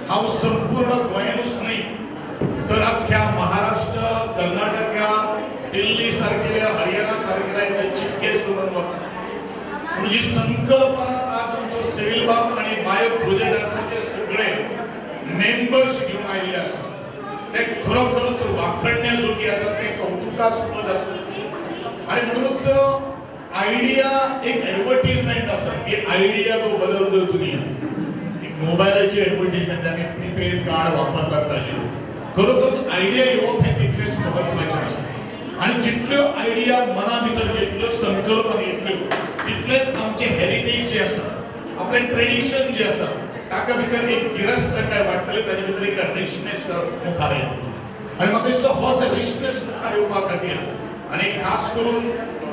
हांव संपूर्ण गोंयानूच न्हय तर अख्ख्या महाराष्ट्र, कर्नाटका, दिल्ली सारकेल्या, हरियाणा सारकेल्या चीफ गेस्ट म्हणून वता. पूण जी संकल्पना आज आमचो सिरील बाब आनी बायो क्रुझेडर्साचे सगळे मेंबर्स घेवन आयिल्ले आसा ते खरोखरच वाखडण्याजोगी आसा, ते कौतुकास्पद आसा. आनी म्हणूनच आयडिया एक एडवर्टीजमेंट आसा की आयडिया तो बदल दुनिया. एक मोबायलाची एडवर्टीजमेंट आमी प्रिपेड कार्ड वापरतात ताजेर खरोखरच आयडिया येवप हें तितलेंच म्हत्वाचें आसा. आनी जितल्यो आयडिया मना भितर घेतल्यो, संकल्पना येतल्यो, तितलेंच आमचें हेरिटेज जें आसा, आपलें ट्रेडिशन जें आसा ताका भितर एक गिरस्तकाय वाडटली, ताजे भितर एक रिचनेस मुखार येतली. आनी म्हाका दिसता होच रिचनेस मुखार येवपा खातीर आनी खास करून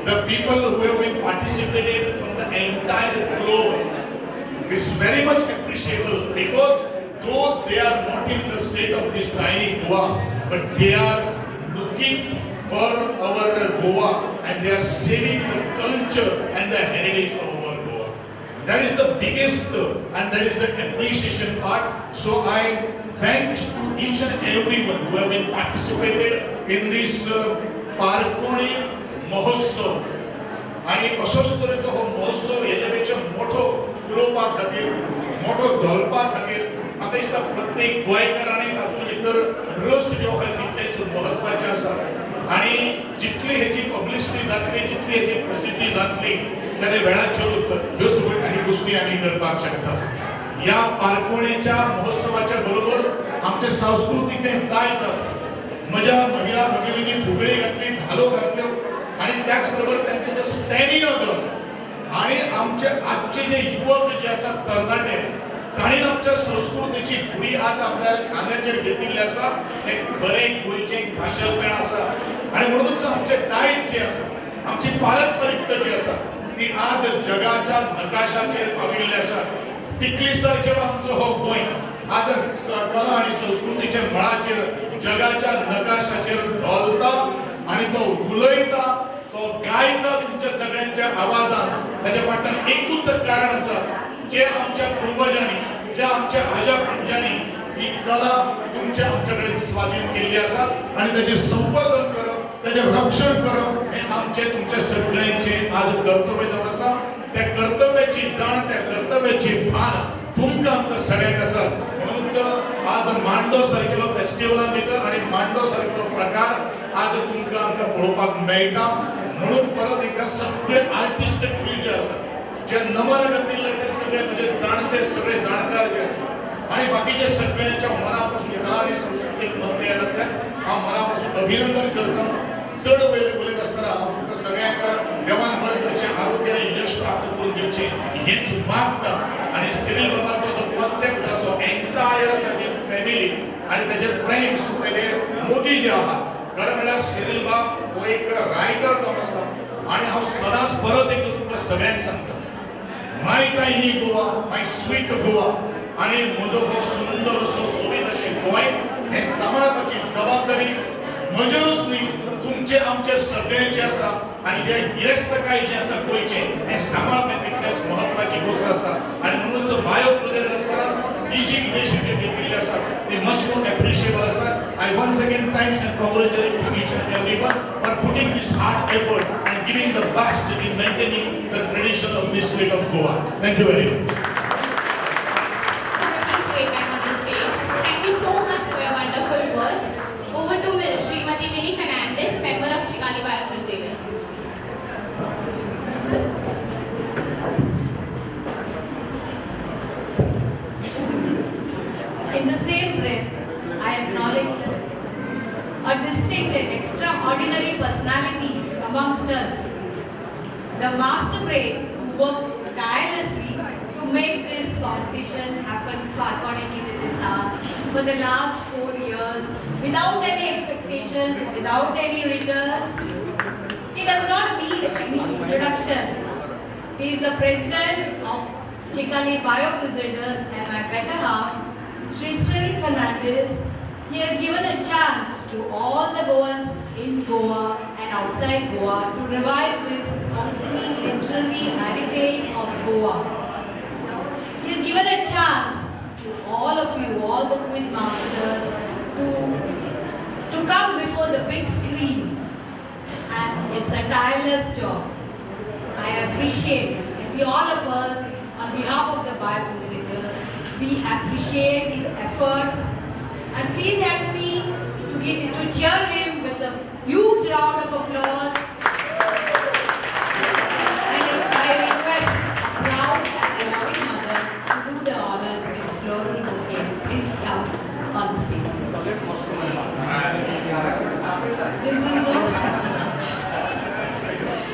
the people who have been participated from the entire globe is very much appreciable because though they are not in the state of this tiny Goa, but they are looking for our Goa and they are saving the culture and the heritage of our Goa. That is the biggest and that is the appreciation part. So I thanks to each and everyone who have been participated in this Parkoni महोत्सव. आनी असोच तरेचो हो महोत्सव हेच्या पेक्षा मोठो फुलोवपा खातीर, मोठो धोलपा खातीर म्हाका दिसता प्रत्येक गोंयकारांनी तातूंत भितर रस घेवप हें तितलेंच म्हत्वाचें आसा. आनी जितली हेची पब्लिसिटी जातली, जितली हेची प्रसिद्धी जातली, त्या वेळाचेरूच ह्यो सगळ्यो काही गोष्टी आमी करपाक शकता. ह्या पारकोणेच्या महोत्सवाच्या बरोबर आमचें सांस्कृतीक हें दायज आसा. म्हज्या महिला भगिनींनी फुगडी घातली, धालो घातल्यो आनी त्याच बरोबर त्यांचो जो स्टॅमिना जो आसा आनी आमचे आजचे जे युवक जे आसात तरणाटे, तांणी आमच्या संस्कृतीची घुडी आज आपल्या खांद्याचेर घेतिल्ली आसा. हें खरें गोंयचें खाशेलपण आसा. आनी म्हणूनच आमचें दायज जें आसा, आमची पारंपरिकता जी आसा ती आज जगाच्या नकाशाचेर पाविल्ली आसा. तितली सारकेलो आमचो हो गोंय आज कला आनी संस्कृतीच्या मळाचेर जगाच्या नकाशाचेर धोलता आनी तो उलयता, तो गायता तुमच्या सगळ्यांच्या आवाजान. ताच्या फाटल्यान एकूच कारण आसा, जे आमच्या पुर्वजांनी, जे आमच्या आजा पणज्यांनी ही कला तुमच्या आमच्या कडेन स्वाधीन केल्ली आसा आनी ताचें संवर्धन करप, ताचें रक्षण करप हें आमचें तुमच्या सगळ्यांचें आज कर्तव्य जावन आसा. त्या कर्तव्याची जाण, त्या कर्तव्याची भान तुमकां आमकां सगळ्यांक आसा. म्हणून आज मांडो सारकेलो फेस्टिवला भितर आनी मांडो सारकेलो प्रकार आज तुमकां आमकां पळोवपाक मेळटा. म्हणून परत एकदां सगळे आर्टिस्ट क्रू जे आसा, जे नमन घातिल्ले ते सगळे म्हणजे जाणते सगळे जाणकार जे आसा आनी बाकीचे सगळ्यांच्या मनापासून कला आनी सांस्कृतीक मंत्री नात्यान हांव मनापासून अभिनंदन करता. चड वयले उलयनासतना हांव तुमकां सगळ्यांक देवान बरें करचें, आरोग्य आनी यश प्राप्त करून दिवचें हेंच मागता. आनी सिरील बाबाचो जो कॉन्सेप्ट आसा एंटायर ताजी फॅमिली आनी ताजे फ्रेंड्स, ताजे मोगी जे आहात खरें म्हळ्यार सिरील बाब हो एक रायटर जावन आसा आनी हांव सदांच परत एकदां तुमकां सगळ्यांक सांगता, my tiny Goa, my sweet Goa, आनी म्हजो हो सुंदर असो सोबीत अशें गोंय हें सांबाळपाची जबाबदारी म्हजेरूच न्ही, तुमचे आमचे सगळ्यांचे आसा. आनी जे गिरेस्तकाय जे आसा गोंयचे हें सांबाळप तितलेंच म्हत्वाची गोश्ट आसा. आनी म्हणूनच बायो क्रुजेर आसतना ही जी इनिशिएटीव घेतिल्ली आसा ती मच मोर एप्रिशिएबल आसा. I once again thanks and congratulate to each and everyone for putting this hard effort and giving the best in maintaining the tradition of this state of Goa. Thank you very much. Sir, please wait back on the stage. Thank you so much for your wonderful words. Over to Srimati Winnie Fernandez, member of Chikhali Bayo Crusaders. In the same breath, I acknowledge a distinct and extraordinary personality amongst us, the master brain who worked tirelessly to make this competition happen, Parkone Kite Saath, for the last 4 years, without any expectations, without any returns. He does not need any introduction. He is the president of Chikhali Bayo Crusaders and my better half, Shri Cyril Fernandez. He has given a chance to all the Goans in Goa and outside Goa to revive this Konkani literary heritage of Goa. He has given a chance to all of you, all the quiz masters, to come before the big screen. And it's a tireless job. I appreciate, and we all of us, on behalf of the Bayo Crusaders, we appreciate his efforts. And please help me to cheer him with a huge round of applause. And I request a proud and a loving mother to do the honors with floral bouquet. Please come on stage.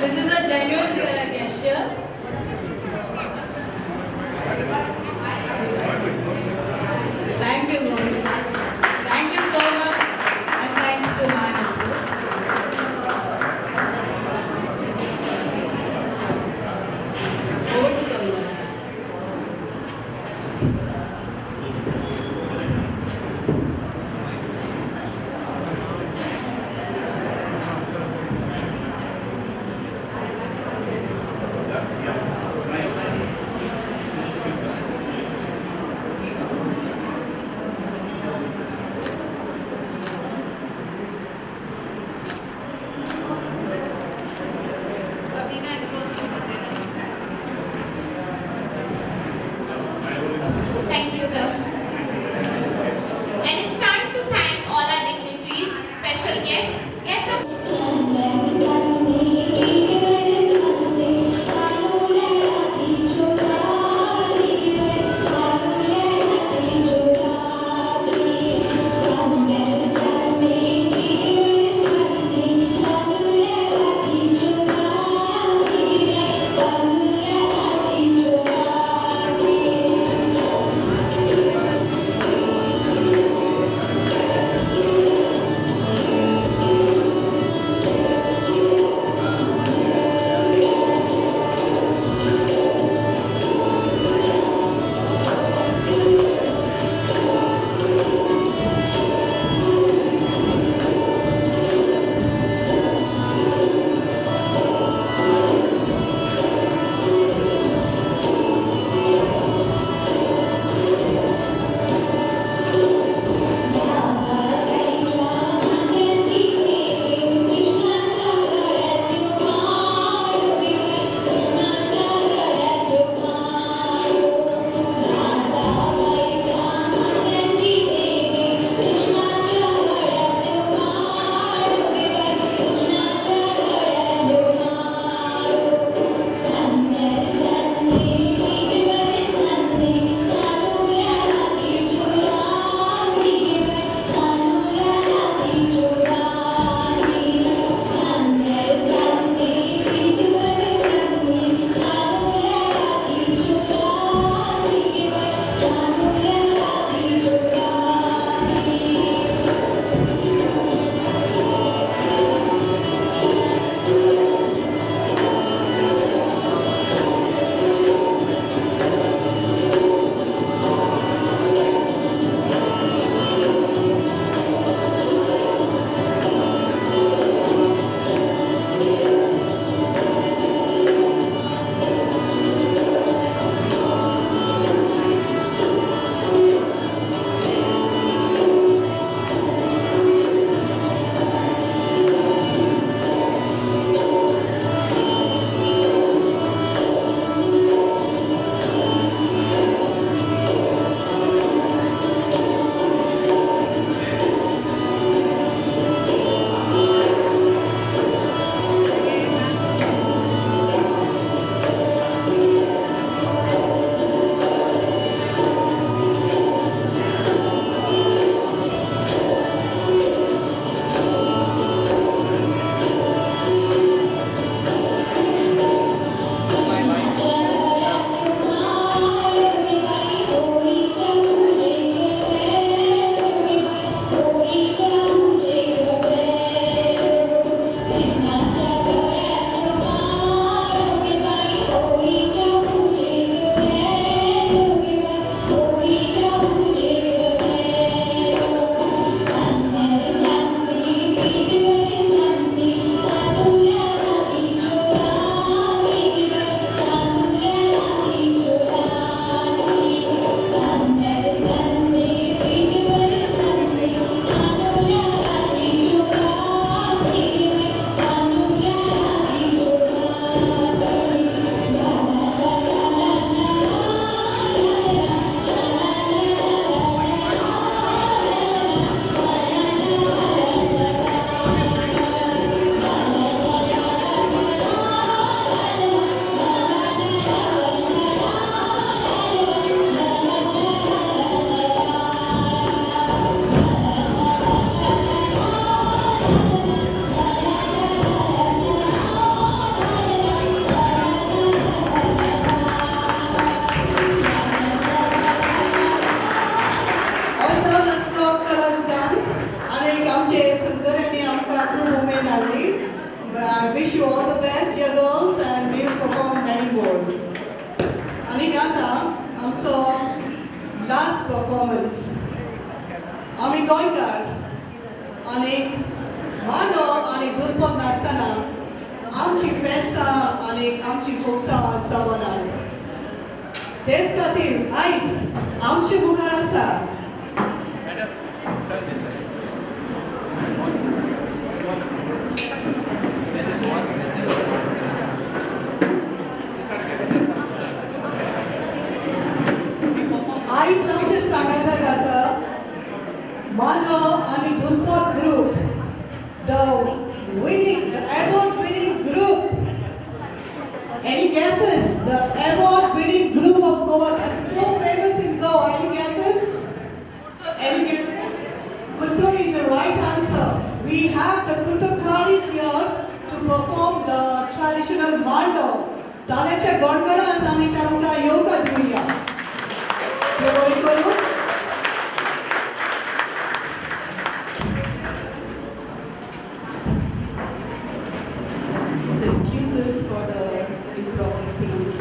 This is a genuine gesture. Thank you, Govinda. Thank you so much, and thanks to mine also. Over to Kavina. Thank you, sir. And it's time to thank all our dignitaries, special guests, guests of wish you all the best, dear girls, and may you perform many more. आनी आतां आमचो लास्ट परफॉर्मन्स. आमी गोंयकार आनी मांडो आनी दुदपद नासतना आमची फेस्तां आनी आमची फोक्सां सवनात. तेच खातीर आयज आमचे मुखार आसा आयज आमचे सांगाताक आसा मांडो आनी दुदपद group, the award winning group. Any guesses? The award winning group of Goa is so famous in Goa. Any guesses? Any guesses? Kuntur is the right answer. We have the Kunturkaris here to perform the traditional Mando. ताळ्याच्या गणगणान आमी तांकां येवकार दिवया. देव करूं. This excuses for the improper speech.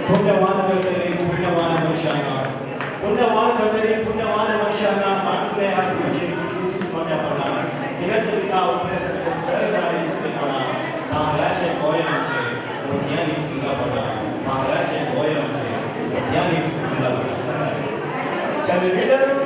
पुण्यवान करतले पुण्यवान मनशांना, पुण्यवान करतले पुण्यवान मनशांना, मांडले हात तुझे कितलीशीच मोठ्यापणा, दिगंत दिका उपले सगळे सर नारे दुसरेपणा, भांगराचे गोंय आमचे मोतयांनी फुललापणा, भांगराचे गोंय आमचे मोतयांनी फुललापणा. चल.